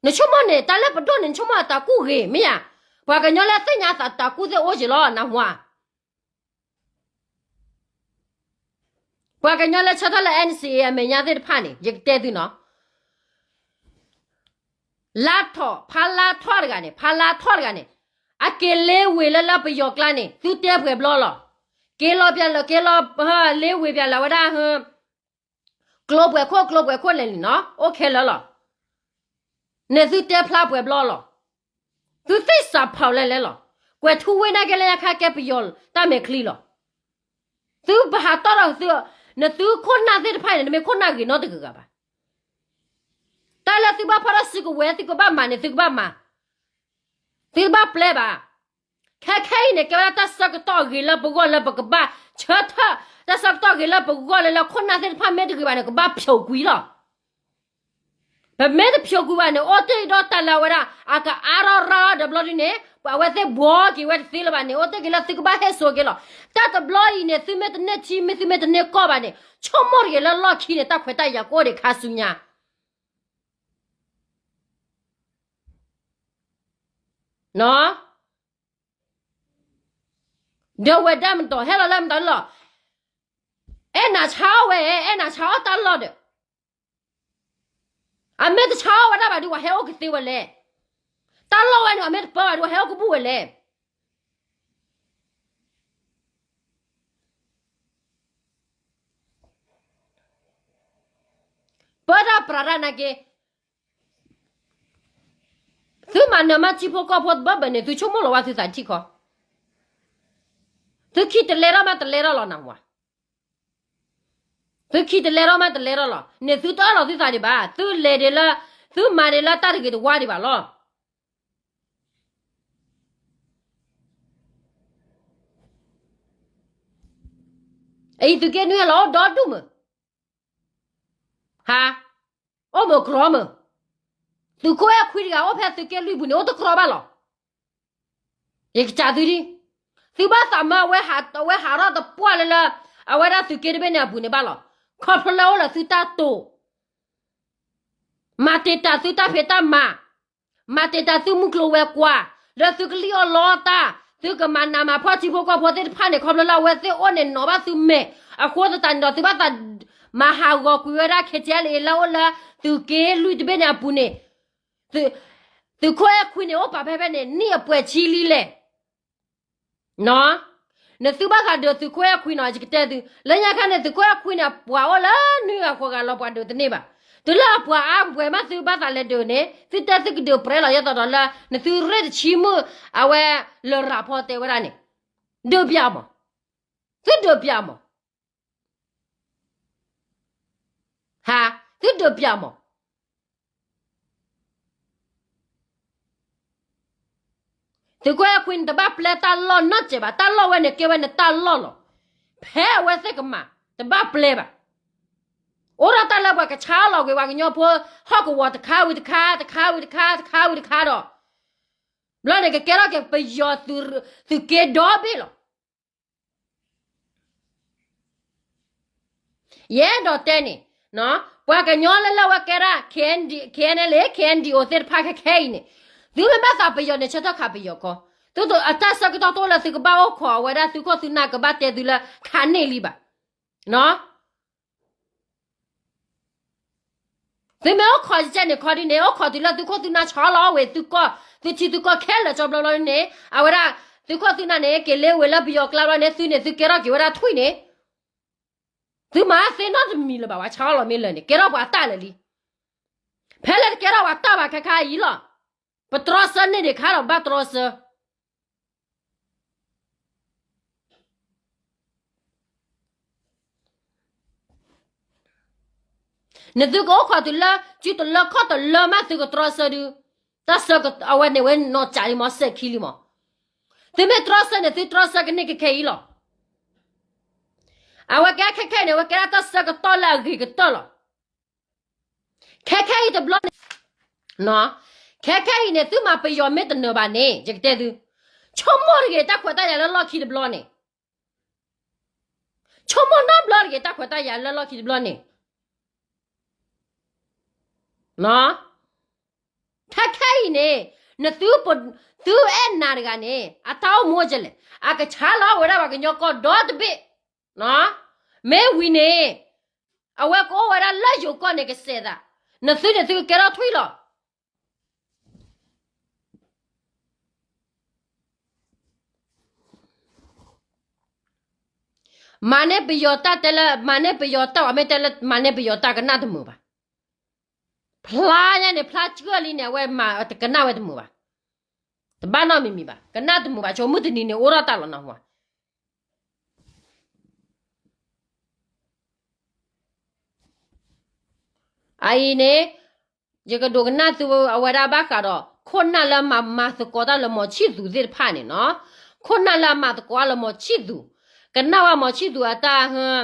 နဆိကမိၣ်န့ၣ် တၢ်လၢပဒိၣ်န့ၣ် နဆိကမိၣ်အတၢ်ကူၣ်ဂ့ၤ မ့ၢ်ဧါ. ပှၤကညီလၢသ့ၣ်ညါအသးတၢ်ကူၣ်သ့ၣ်အိၣ်က့ၤလီၤ နဟါ. ပှၤကညီလၢဆၢထၢၣ်လၢ N C A အမဲာ်ညါသ့ၣ်တဖၣ်န့ၣ် ယကတဲသုနီၤ, လါထီၣ် ဖါလါထီၣ်တဂၤန့ၣ် ဖါလါထီၣ်တဂၤန့ၣ် အက့ၤလ့ဝ့ၤလၢလၢပယီၤကျါန့ၣ် သုတဲပှဲၤဘျီလီၤ. က့ၤလီၤပျဲလၢ က့ၤလီၤ လ့ဝ့ၤပျဲလၢဝဲဒၣ် ကျိပှဲၤခိၣ် ကျိပှဲၤခိၣ်လဲၣ်လံနီၤ အိၣ်ခဲလၢာ်လီၤ. န့ၣ်သုတဲဖျါပှဲၤဘျီလီၤ. သုသ့ၣ်စးဖီၣ်လဲၣ်လဲၣ်လီၤ. ကွဲၤထူဝ့ၣ်နာ်က့လၢညါခါကဲပယီၤတၢ်မဲာ်ချံလီၤ. သုပဟးတီၣ်ဒီးသု, နသုခိၣ်နၢ်သ့ၣ်တဖၣ်န့ၣ် နမ့ၢ်ခိၣ်နၢ်ဂ့ၤနီတဂၤဂၤဘၣ်. တၢ်လၢသုဘၣ်ဖီၣ်ထီၣ်စုကဝဲၤ သုကဘၣ်မၤန့ၣ် သုကဘၣ်မၤ, သုတဘၣ်ပျဲဘၣ်. ခဲခဲအံၤန့ၣ် ကဲဝဲဒၣ်တၢ်ဆၢကတီၢ်အဂ့ၤလၢပဂီၢ်လၢပကဘၣ်ဆၢထၢၣ်, တၢ်ဆၢကတီၢ်အဂ့ၤလၢပဂီၢ်လၢလၢခိၣ်နၢ်သ့ၣ်တဖၣ်မ့ၢ်တဂ့ၤဘၣ်န့ၣ် ကဘၣ်ဖျိးကွံာ်လီၤ. ပမ့ၢ်တဖျိးကွံာ်ဘၣ်န့ၣ် အိၣ်တ့ၢ်ဒီးတၢ်လၢအဝဲဒၣ် အကအါထီၣ်ရၢဒီးဘျီဒုန့ၣ် ပှၤအဝဲသ့ၣ်ဘှီက့ၤဝဲတသ့လၢၤဘၣ်န့ၣ် အိၣ်တ့ၢ်က့ၤလၢသုကဘၣ်ဟဲစိာ်က့ၤလီၤ. တၢ်တဘျီအံၤန့ၣ် သုမ့ၢ်တန့ၢ်ထံ မ့ၢ်သုမ့ၢ်တန့ၢ်ကီၢ်ဘၣ်န့ၣ် ဆိကမိၣ်တဂ့ၤလၢလီၢ်ခံန့ၣ် တၢ်ခွဲးတၢ်ယာ်ကအိၣ်ဒံးခါဆူညါ ဒီးဝဲဒၣ်မတီၤ ဟဲလီၤလၢမတီၤလီၤ. အဲၣ်နၤဆါအီၣ်ဝဲ အဲၣ်နၤဆါအီၣ်တၢ်လီၢ်ဒီး အမ့ၢ်တဆါအီၣ်ဝဲဒၣ်ဘၣ်ဒီး ပှၤဟဲအိၣ်ကသ့ဝဲလဲၣ်. တၢ်လီၢ်ဝဲန့ၣ် အမ့ၢ်တပၢဘၣ်ဒီး ပှၤဟဲအိၣ်ကဘူၣ်ဝဲလဲၣ်. ပၢတၢ်ပြးတၢ်နာ်က့ သုမၤနၢၤမးထံဖိကီၢ်ဖိတဘၣ်ဘၣ်န့ၣ် သုဆိကမိၣ်လီၤဝဲသုသးထံၣ်ခီ, သုခံတလဲထီၣ်မးတလဲထီၣ်လီၤနဝၤ, သုခံတလဲထီၣ်မးတလဲထီၣ်လီၤ. န့ၣ်သုတအၢၣ်လီၤသုသးဒံးဘၣ်, သုလဲၤဒံးလၢ, သုမၤဒံးလၢတၢ်တဂ့ၤတဝါဒံးဘၣ်လီၤ. အံၤသုးက့နွံဟဲလီၤအိၣ်ဒီဒူၣ်မုၢ်, ဟါ, အိၣ်မုၢ်ကြီမုၢ်, သုးခိၣ်အဲၣ်ခွံတဂၤအိၣ်ဖဲသုးက့လွံၢ်ပူၤန့ၣ် အိၣ်တကြီဘၣ်လီၤ. ယကစၢ်သုဒံး, သုဘၣ်သးမၢအဝဲဟးထီၣ်တပှၢ်လၢလၢ အဝဲဒၣ်သုးက့တဘ့ၣ်န့ၣ်အပူၤန့ၣ်ဘၣ်လီၤ. ခီဖျိလၢအိၣ်လၢသုတၢ်တိာ် မၤတံာ်တာ်သုတၢ်ဖံးတၢ်မၤ, မၤတံာ်တာ်သုမုၢ်ကျိၤဝဲၤကွာ်, ဒီးသုကလံၣ်အီၣ်လီတၢ်, သုကမၤနးမၤဖှီၣ်ထံဖိကီၢ်ဖိသ့ၣ်တဖၣ်န့ၣ် ခီဖျိလၢအဝဲသ့ၣ်အိၣ်န့ၣ်နီၤဘၣ်သုမဲာ်, အဃိသတးန့ၣ်ဒီး သုဘၣ်သးမၤဟးဂီၤကွံာ်ဝဲဒၣ် ခဲကဲလၢအလၢအိၣ်လၢ သုးက့လွံၢ်တဘ့ၣ်န့ၣ်အပူၤန့ၣ်, သုးခိၣ်အဲၣ်ခွံန့ၣ် အိၣ်ပာ်ဖဲဖဲန့ၣ် နံၣ်အပှဲၤဆံလံလဲၣ်. နသုဘၣ်သးဒုးသုးခိၣ်အဲၣ်ခွံနီၤ ယကတဲသု, လၢညါခါန့ၣ် သုးခိၣ်အဲၣ်ခွံန့ၣ် အပှၤအိၣ်လၢနွံဂၤဃိးဂၤလီၤ ပှၤဒုးတန့ၢ်ဘၣ်. တုၤလၢအပှၤအါပှဲၤမးသုဘၣ်သးလဲၤဒုးန့ၣ် သုတဲသုကဒုးပြဲလီၤ ယဲသိးဒီးလၢ နသုရ့ၣ်တဆံမုၣ် အဝဲလရာ်ဖီတဲဝဲဒၣ်န့ၣ်, ဒုးပၠးမး, သုဒုးပၠးမး ဟါ, သုဒုးပၠးမး. သုးခိၣ်အဲၣ်ခွံန့ၣ် တဘၣ်ပျဲတၢ်လီၢ်နီတစဲးဘၣ်, တၢ်လီၢ်ဝဲန့ၣ်ကဲဝဲန့ၣ်တၢ်လီၢ်လီၤ. ဖဲအဝဲသ့ၣ်ကမၤ တဘၣ်ပျဲဘၣ်. အိၣ်ဒီးတၢ်လၢပှၤကဆါအီၣ်လီၤကွံာ်ပှၤကညီဖိ ဟီၣ်ကဝီၤတခါဝံၤတခါ တခါဝံၤတခါ တခါဝံၤတခါဒီး ဘျီန့ၣ်ကကဲထီၣ်က့ၤပယီၤသုးက့ဒီဘ့ၣ်လီၤ. ယအဲၣ်ဒိးတဲန့ၣ်, ပှၤကညီလၢလၢဝဲကဲဒၣ် K N D, K N L A, K N D O သ့ၣ်တဖၣ်ခဲခဲအံၤန့ၣ်, သုမ့ၢ်ဘၣ်သးပယီၤန့ၣ် ဆၢထၢၣ်ခးပယီၤခီ, သုအတၢ်ဆၢကတီၢ်တအိၣ်လၢသုကဘၣ်အိၣ်ခိးအဝဲဒၣ်သုးခိၣ်သုးနၢ်ကဘၣ်တဲသုလၢခးန့ၢ်လံဘၣ်. သုမ့ၢ်အိၣ်ခိးကဲန့ၣ်ခီဒုန့ၣ် အိၣ်ခိးတုၤလၢသုးခိၣ်သုးနၢ်ဆီလီၤဝဲသုကီၢ်, သုထံသုကီၢ်ခဲလၢာ်ကၠီဘျီဘျီန့ၣ်, အဝဲဒၣ် သုးခိၣ်သုးနၢ်န့ၣ် က့ၤလ့ဝ့ၤလၢပယီၤကျါဘျီန့ၣ် သုန့ၣ်သုကဲထီၣ်က့ၤဝဲဒၣ်ထွံၣ်န့ၣ်, သုမၤသ့နီတမံၤလၢၤဘၣ်, ပှၤဆီလီၤမ့ၢ်လၢာ်န့ၣ် ကဲထီၣ်ပှၤတၢ်လၢာ်လံ. ဖဲလၢတကဲထီၣ်ပှၤတၢ်ဘၣ်ခဲခါအံၤလီၤ. ပတြီဆၢန့ၢ်ဒံးခါဒီးဘၣ်တြီဆၢ နသုကအိၣ်ခိးတုၤလၢစုတလၢခီၣ်တလၢမးသုကတြီဆၢဒု, တၢ်ဆၢအဝဲန့ၣ်ဝဲနီၢ်ကးလံမး စဲးခံလံမး, သုမ့ၢ်တြီဆၢန့ၣ် သုတြီဆၢကန့ၢ်ခဲခဲအံၤလီၤ. အဝဲကဲခဲခဲအံၤန့ၣ် အဝဲကဲဒၣ်တၢ်ဆၢကတီၢ်လၢအဂ့ၤကတၢၢ်လီၤ. ခဲခဲအံၤတဘျီန့ၣ်, ခဲခဲအံၤန့ၣ် သုမၤပယီၤမ့ၢ်တနၢၤဘၣ်န့ၣ် ယကတဲသု, ဆိကမိၣ်တဂ့ၤတၢ်ခွဲးတၢ်ယာ်လၢလီၢ်ခံတဘျီန့ၣ်, ဆိကမိၣ်နီတဘျီတဂ့ၤတၢ်ခွဲးတၢ်ယာ်လၢလီၢ်ခံတဘျီန့ၣ် ခဲခဲအံၤန့ၣ်, နသု, သုအဲၣ်နၤတဂၤန့ၣ် အတၢ်အိၣ်မူအိၣ်ကလဲၣ်, အကဆါလီၤဝဲဒၣ်ပှၤကညီကီၢ်ဒီတဘ့ၣ်, မ့ၢ်ဝံၤန့ၣ်, အဝဲကအိၣ်ဝဲဒၣ်လၢယိၤကီၢ်န့ၣ်ကစဲးသး, နသုန့ၣ်သုကကဲထီၣ်ထွံၣ်လီၤ. မၤန့ၢ်ပယီၤတၢ်တဲလၢ မၤန့ၢ်ပယီၤတၢ် အမ့ၢ်တဲလၢ မၤန့ၢ်ပယီၤတၢ်ကနၣ်တမုာ်ဘၣ်. ဖျါညါန့ၣ် ဖျါကၢၢ်လံန့ၣ် အဝဲမၤကနၣ်ဝဲတမုာ်ဘၣ်. တဘၣ်နီတမံၤမံၤဘၣ်. ကနၣ်တမုာ်ဘၣ် ဆိမုၢ်တနံၤန့ၣ် အိၣ်ထီၣ်တၢ်လီၤနၢ်ဟူဧါ. အအံၤန့ၣ် ယကဒိကနၣ်သုအဝဲဒၣ်ဘၣ်ဃးဒီး ခိၣ်နၢ်လၢမၤမၤသကိးတၢ်လၢမီၤဆံၣ်သူးသ့ၣ်တဖၣ်န့ၣ်နီၤ, ခိၣ်နၢ်လၢအမၤသကိးတၢ်လၢမီၤဆံၣ်သူး, ကနၣ်ဝဲမီၤဆံၣ်သူးအတၢ်,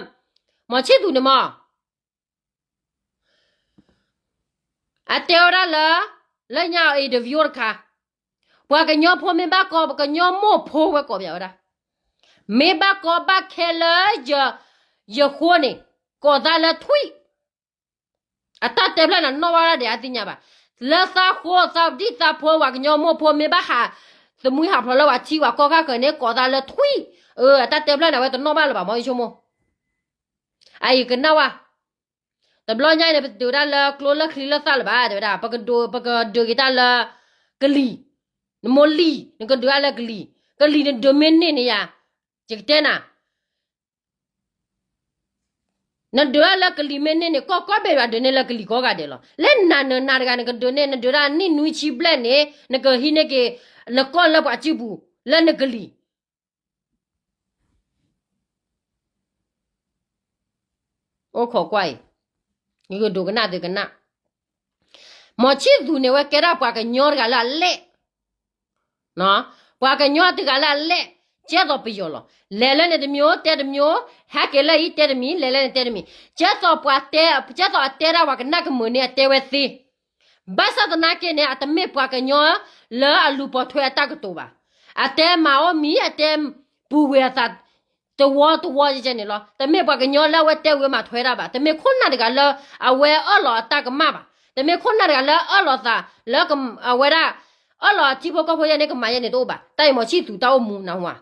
မီၤဆံၣ်သူးန့ၣ်မး အတဲဝဲဒၣ်လၢ, လၢညါအံၤ interview တခါ, ပှၤကညီဖိမ့ၢ်ဘၣ်ကီ ပှၤကညီမိၢ်ဖိဝဲကိးပဝဲဒၣ်, မ့ၢ်ဘၣ်ကီဘၣ်ခဲလၢ ယဃိန့ၣ်, ကိးသးလၢထွံၣ်, အတၢ်တဲဖျၢၣ်န့ၣ်နီၣ်ဘၣ်ဒၣ်ဒဲးအသ့ၣ်ညါဘၣ်, လၢသးဃိသးဒံၣ်သးဖိ ပှၤကညီမိၢ်ဖိမ့ၢ်ဘၣ်ဟး, သမူဟးဖျိးလၢပှၤထံပှၤကီၢ်ခါဃၢၤန့ၣ် ကိးသးလၢထွံၣ်, အတၢ်တဲဖျၢၣ်န့ၣ် အဝဲတနီၣ်ဘၣ်လၢၤဘၣ် မ့ၢ်ဆိကမိၣ်, အအံၤကနၣ်ဝဲ တဘျီညါအံၤန့ၣ် ပတဒုးတၢ်လၢကျိလၢချံလၢသၣ်လၢၤဘၣ် တဲဝဲဒၣ်, ပကဒုးက့ၤတၢ်လၢကလံၤ, နမိၢ်လံၤ နကဒုးတၢ်လၢကလံၤ, ကလံၤနဒုးမ့ၢ်န့ၢ်န့ၣ်ယၤ, ယကတဲနၤ, နဒုးတၢ်လၢကလံၤမ့ၢ်န့ၢ်န့ၣ် ကီၢ်ကိးဘ့ၣ်ဘၣ်ဒုးန့ၢ်လၢကလံၤကိးဂၤဒဲးလီၤ. လၢနၤနၤတဂၤနကဒုးန့ၢ် နဒုးတၢ်နံၣ်နွံဆံဘျဲၣ်န့ၣ် နကဟံးန့ၢ်က့ၤ နကီၢ်လၢပှၤစုပူၤ လၢနကလံၤ အိၣ်ခိးကွၢ်အံၤ, ယကဒိကနၣ်သုကနၣ်, မီၤဆံၣ်သူးန့ၣ် အဝဲကဲဒၣ်ပှၤကညီတဂၤလၢအလဲၣ်, ပှၤကညီတဂၤလၢအလဲၣ်, ကဲသိးပယီၤလီၤ. လဲၤလၢန့ၣ်တမျိုး တဲတမျိုး, ဟဲက့ၤလၢအံၤတဲတမံၤ လဲၤလၢန့ၣ်တဲတမံၤ, ကဲသိးပှၤတဲ, ကဲသိးအတဲဒၣ်ပှၤကနၣ်ကမုာ်န့ၣ် အတဲဝဲသ့ ဘၣ်ဆၣ်သနာ်က့န့ၣ် အတမ့ၢ်ပှၤကညီလၢအလူၤပိာ်ထွဲအတၢ်ကတိၤဘၣ်. အတဲမၤအီၣ်မံၤ အတဲပူၤဝဲအသး တဝီတဝီယဲန့ၣ်လီၤ. တမ့ၢ်ပှၤကညီလၢအဝဲတဲဝံၤမၤထွဲတၢ်ဘၣ်. တမ့ၢ်ခိၣ်နၢ်တဂၤလၢအဝဲအၢၣ်လီၤအတၢ်ကမၣ်ဘၣ်. တမ့ၢ်ခိၣ်နၢ်တဂၤလၢအအၢၣ်လီၤသးလၢအဝဲဒၣ် အၢၣ်လီၤထံဖိကီၢ်ဖိယဲန့ၣ် ကမၤယဲန့ၣ်တအိၣ်ဘၣ်. တၢ်အံၤမီၤဆံၣ်သူးတၢ်အိၣ်မူနၢ်ဟူဧါ.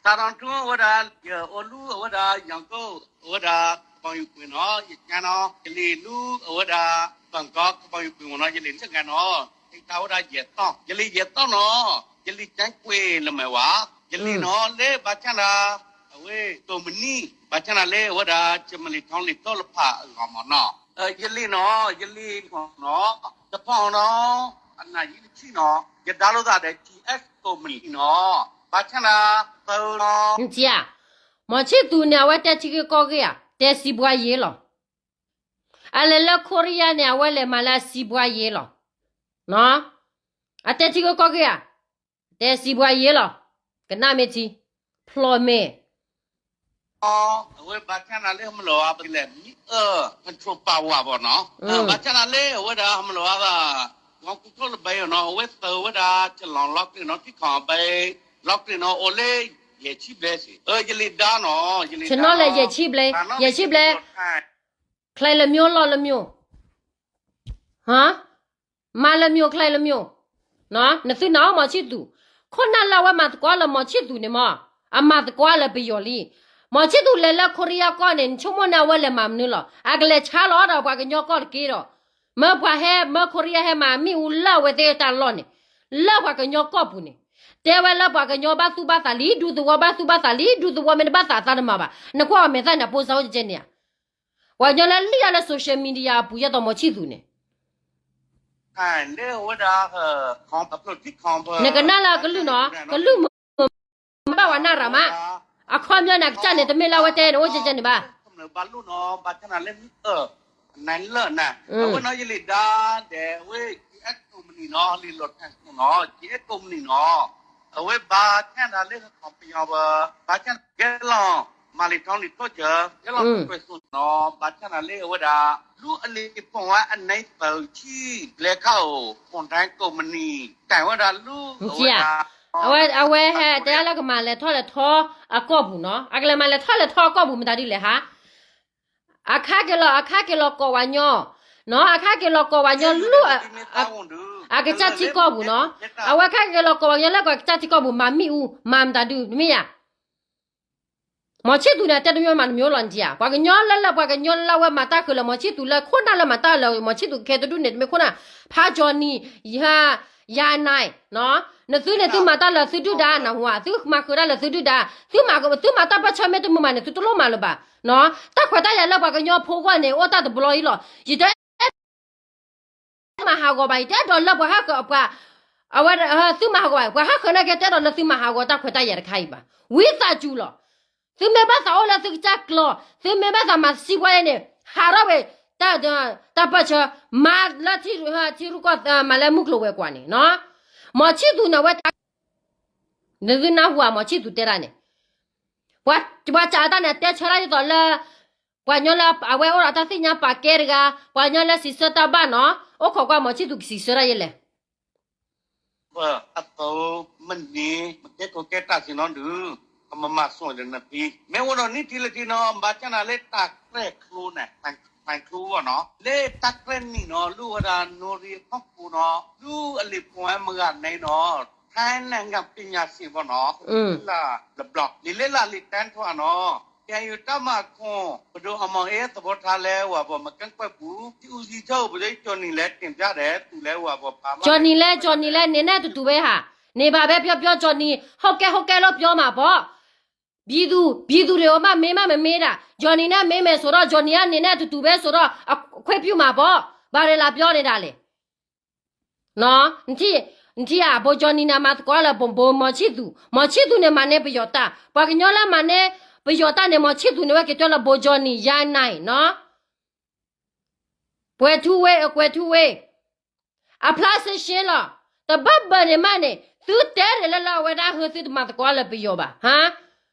စးထီၣ်ထူဝဲဒၣ် ယအိၣ်လူအဝဲဒၣ် ယၤကိၣ် အဝဲဒၣ် ကဘီယူၤကွံာ်နီၤ ယကါနီၤ ယလံၤလူအဝဲဒၣ် ဘၣ်ကီ ကဘီယူၤကွံာ်မ့ၢ်နီၤ ယလံၤလၢကါနီၤ ဟဲတၢ်ဝဲဒၣ်ယဲၢ်သီ ယလံၤယဲၢ်သီနီၤ ယလံၤကါကွံာ်လၢမဲာ်ဝဲ ယလံၤနီၤလၢဘၣ်ဆၣ်ဒၣ် အဝဲ ကိးမုၢ်နံၤ ဘၣ်ဆၣ်ဒၣ်လၢအဝဲဒၣ် ကမလံၤထီလံၤထီလၢဖးအဂီၢ်မ့ၢ်နီၤ ယလံၤနီၤ ယလံၤနီၤ တဖီနီၤ အနံၣ်ယံာ်တဆံနီၤ ယဒါလိာ်သးဒီး ထံၣ်အဲး ကိးမုၢ်နံၤနီၤ ဘၣ်ဆၣ်ဒၣ် သၢနီၤ မီၤဆံၣ်သူးန့ၣ် အဝဲတဲထံဂ့ၢ်ကီၢ်ဂ့ၢ်ဧါ, တဲစံးဘှါယ့လီၤ. အလဲၤလၢခိရံယါန့ၣ် အဝဲလဲၤမၤလၢအစံးဘှါယ့လီၤ. အတဲထံဂ့ၢ်ကီၢ်ဂ့ၢ်ဧါ. တဲစံးပှၤယဲလီၤ, ကနၣ်မ့ၢ်ထံ, ဖျီၣ်မဲာ် အဝဲဘၣ်ဆၣ်နၤလၢဟမလီၤအါပလဲၣ် မ့ၢ်အၢ control power ဘၣ်နီၤ, ဘၣ်ဆၣ်နၤလၢအဝဲဒၣ်ဟမလီၤအါသး ကီၢ်ကူၣ်ထီၣ်လၢဘဲအီၤနီၤ, အဝဲသၢဝဲဒၣ် ဆလီၤလီၤကျ့ၤနီၤ ထံခီၣ်ဘဲ လီၤကျ့ၤနီၤ အိၣ်လၢ ယဲၢ်ဆံဘျဲၣ်စ့ၢ်, ယလံာ်ဒါနီၤ, ယလံာ်ဒါနီၤ, ယဲၢ်ဆံဘျဲၣ်, ယဲၢ်ဆံဘျဲၣ်, ချဲလၢမျိၤလီၤလၢမျိၤ ဟါ, မၤလၢမျိၤချဲလၢမျိၤ, နသုနၢ်ဟူမီၤဆံသူး, ခိၣ်နၢ်လၢအဝဲမၤသကိးလၢမီၤဆံသူးန့ၣ်မး, အမၤသကိးလၢပယီၤလံ. မီၤဆံသူးလဲၤလၢခိရံယါကီၢ်န့ၣ် နဆိကမိၣ်န့ၣ်အဝဲလဲၤမၤမနုၤလီၤ. အကလဲၤဆါလီၤဒီးပှၤကညီကီၢ်တက့ၢ်ဒီး, မၢပှၤဟဲ မၢခိရံယါဟဲမၤမ့ၣ်အူလၢအဝဲသ့ၣ်တၢ်လီၢ်န့ၣ်, လၢပှၤကညီကီၢ်ပူၤန့ၣ်, တဲဝဲလၢပှၤကညီဘၣ်သူၣ်ဘၣ်သးလံ ဒူသဝီဘၣ်သူၣ်ဘၣ်သးလံ ဒူသဝီမ့ၢ်တဘၣ်သးအသးတမၤဘၣ်. နကွၢ်အီၤမဲာ်သၣ်န့ၣ် အပိစါအိၣ်ကဲကဲန့ၣ်ဧါ. ပှၤကညီလၢလံၣ်အါလၢ social media အပူၤ ယဲသိးမီၤဆံသူးန့ၣ်, နကနၣ်လၢကလုၢ်နီၤ, ကလုၢ်မုာ်မးဘၣ်ဝဲနၢ်ရၤမး, အခီပညီန့ၣ် အကစၢ်န့ၣ် တမ့ၢ်လၢအဝဲတဲန့ၣ် အိၣ်ကဲကဲန့ၣ်ဘၣ်. ဘၣ်လီၤနီၤ ဘၣ်ဆၣ်နၤလၢမ့ၢ်အၢ နလၢနၤ, အဝဲနီၤ ယလံာ်ဒါဒီး အဝဲ GS company နီၤ လံာ်လီၤထၢၣ်ခိၣ်နီၤ GS company နီၤ, အဝဲဘၣ်ဆၣ်နၤလၢဟီၣ်ခိၣ်ပယီၤဘၣ်, ဘၣ်ဆၣ်နၤကဲလီၤ မၤလံာ်ထီၣ်လံာ်ထီၣ်ကၢ, ကဲလီၤကွဲးစိနီၤ, ဘၣ်ဆၣ်နၤလၢအဝဲဒၣ် လူအလံာ်ပိာ်ဝဲအနံၣ်သၢဆံ ဘျဲခၣ်အိၣ် ပိာ်ထါ company တၢ်ဝဲဒၣ်လူအဝဲဒၣ် အဝဲဟဲတဲလၢကမၤလဲၤထီၣ်လဲၤထီအကီၢ်ပူၤနီၤ, အကလဲၤမၤလဲၤထီၣ်လဲၤထီအကီၢ်ပူၤမတၤဒ်လဲၣ်ဟါ, အခါက့ၤလီၤ အခါက့ၤလီၤကိးဝဲညီ, နီၤ အခါက့ၤလီၤကိးဝဲညီလူ အကစၢ်ထံကီၢ်ပူၤနီၤ, အဝဲခါက့ၤလီၤကိးဝဲညီလၢကစၢ်ထံကီၢ်ပူၤ မၤမ့ၣ်အူ မၤမတၤဒုး တမ့ၢ်ယၤ မီၤဆံသူးန့ၣ် တဲတမံၤမၤတမံၤလီၤနထံဧါ, ပှၤကညီလၢလၢပှၤကညီလၢအဝဲမၤတၢ်ဃုာ်လၢမီၤဆံသူးလၢခိၣ်နၢ်လၢမၤတၢ်လၢမီၤဆံသူးခဲတဒူၣ်န့ၣ် တမ့ၢ်ခိၣ်နၢ်, ဖးကၠီၤနံၤ, ယၤနၤ, နသုန့ၣ်သုမၤတၢ်လၢသုဒုၣ်ဒါနၢ်ဟူဧါ, သုမၤဃုာ်တၢ်လၢသုဒုၣ်ဒါ, သုမၤသုမၤတၢ်ပၢၢ်ဆၢမ့ၢ်တမုာ်မးန့ၣ် သုတလိၣ်မၤလၢၤဘၣ်, တၢ်ခွဲးတၢ်ယာ်လၢပှၤကညီဖိဂီၢ်န့ၣ် အိၣ်တၢ်တဘျီအံၤလီၤ, ယတအဲၣ် မၤဟးဂီၤဘၣ်အံၤ တဲဒီးလၢပှၤဟးဃၢၤပှၤ, အဝဲ သုမၤဟးဂီၤဘၣ် ပှၤဟးဃၢၤနာ်က့ တဲဒီးလၢသုမၤဟးဂီၤတၢ်ခွဲးတၢ်ယာ်တခါအံၤဘၣ်, ဝံသးစူၤလီၤ, သုမ့ၢ်ဘၣ်သးအိၣ်လၢသုကစၢ်ကျီ, သုမ့ၢ်ဘၣ်သးမၤစံးပှၤန့ၣ် ဟးထီၣ်ဝဲ, တၢ်ပၢၢ်ဆၢ, မၤလၢထံရူၢ်ကီၢ် မၤလၢမုၢ်ကျိၤဝဲၤကွာ်န့ၣ်, မီၤဆံသူးန့ၣ်ဝဲ နသုနၢ်ဟူဧါ မီၤဆံသူးတဲတၢ်န့ၣ်, ပှၤစံးတၢ်န့ၣ် တဲဆၢတၢ်ဒ်သိးလၢ ပှၤကညီလၢအဝဲအိၣ်ဒီးတၢ်သ့ၣ်ညါပာ်ကဲတဂၤ, ပှၤကညီလၢစံးဆၢတၢ်ဘၣ်နီၤ, အိၣ်ခိးကွၢ်မီၤဆံသူးကစံးဆၢတၢ်ယဲလဲၣ် အသိးမနုၤ မကဲခိၣ်ကဲတၢ်စ့ၢ်နီတဒု, ကမၤမၤစိၤဒီးနဖံ, မ့ၢ်အိၣ်ဒီးနံၣ်ထံလၢထံနီၤ ဘၣ်ဆၣ်နၤလၢတၢ်ကျဲၣ်ကျိန့ၣ်, တၢ်ကျဲၣ်ကျိအဂီၢ်နီၤ, လၢတၢ်ကျဲၣ်နံၣ်နီၤ လူဝဲဒၣ်နိရံအဖီခိၣ်နီၤ, လူအလံာ်ပိာ်ဝဲမုၢ်ဂၤန့ၣ်နီၤ, ထဲနဂၤပညာရှင်ဘၣ်နီၤ, လၢလၢ်လၢဘျီ, လံာ်လၢလၢ်လံာ်တၢ်ထီၣ်နီၤ, ကဲယိၤတၢ်မၤခိၣ် ပဒိၣ်အမီၤအ့သဘီထါလဲဝဲပှၤမကဲကွဲၢ်ပူၤ, ထံအူစံထၢၣ်ပဒိၣ်ကၠီနံၤလဲ တင်ပြတယ် သူလဲဝဲပှၤဖးမး, ကၠီနံၤလဲ ကၠီနံၤလဲ နံၤနဲၣ်တတူၢ်ဝဲဟါ, န့ၣ်ဘၣ်ဖဲပျီပျီကၠီနံၤ ဟီၣ်ကဲဟီၣ်ကဲလီၤပျီမးပီ, ပြည်သူ, ပြည်သူတွေ မ့ၢ်မးမ့ၢ်မ့ၢ်ဒၣ်, ကၠီနံၤနဲၣ်မ့ၢ်မဲာ်စိးဒီး ကၠီနံၤအန့ၣ်နဲၣ်တတူၢ်ဝဲစိးဒီး အခွဲးပျုၢ်မးပီ, ဘၣ်ရ့လးပျီန့ၣ်ဒၣ်လဲာ် နထံၣ်ဧါ, ဘိကၠီနံၤန့ၣ် အမၤသကိးလၢဘိမီၤဆံသူး, မီၤဆံသူးန့ၣ် မၤန့ၢ်ပယီၤတၢ်, ပှၤကညီလၢမၤန့ၢ်ပယီၤတၢ်န့ၣ် မီၤဆံသူးန့ၣ် ဝဲက့ၤတဲလၢဘိကၠီနံၤ ယါနၤနီၤ, ကွဲၤထူဝ့ ကွဲၤထူဝ့, အဖျါစ့ၢ်ရှ့လီၤ, တဘၣ်ဘၣ်န့ၣ်မးန့ၣ် သုတဲရဲၣ်လၢလၢအဝဲဒၣ်ဟၢသုတမၤသကိးလၢပယီၤဘၣ်, ဟါ,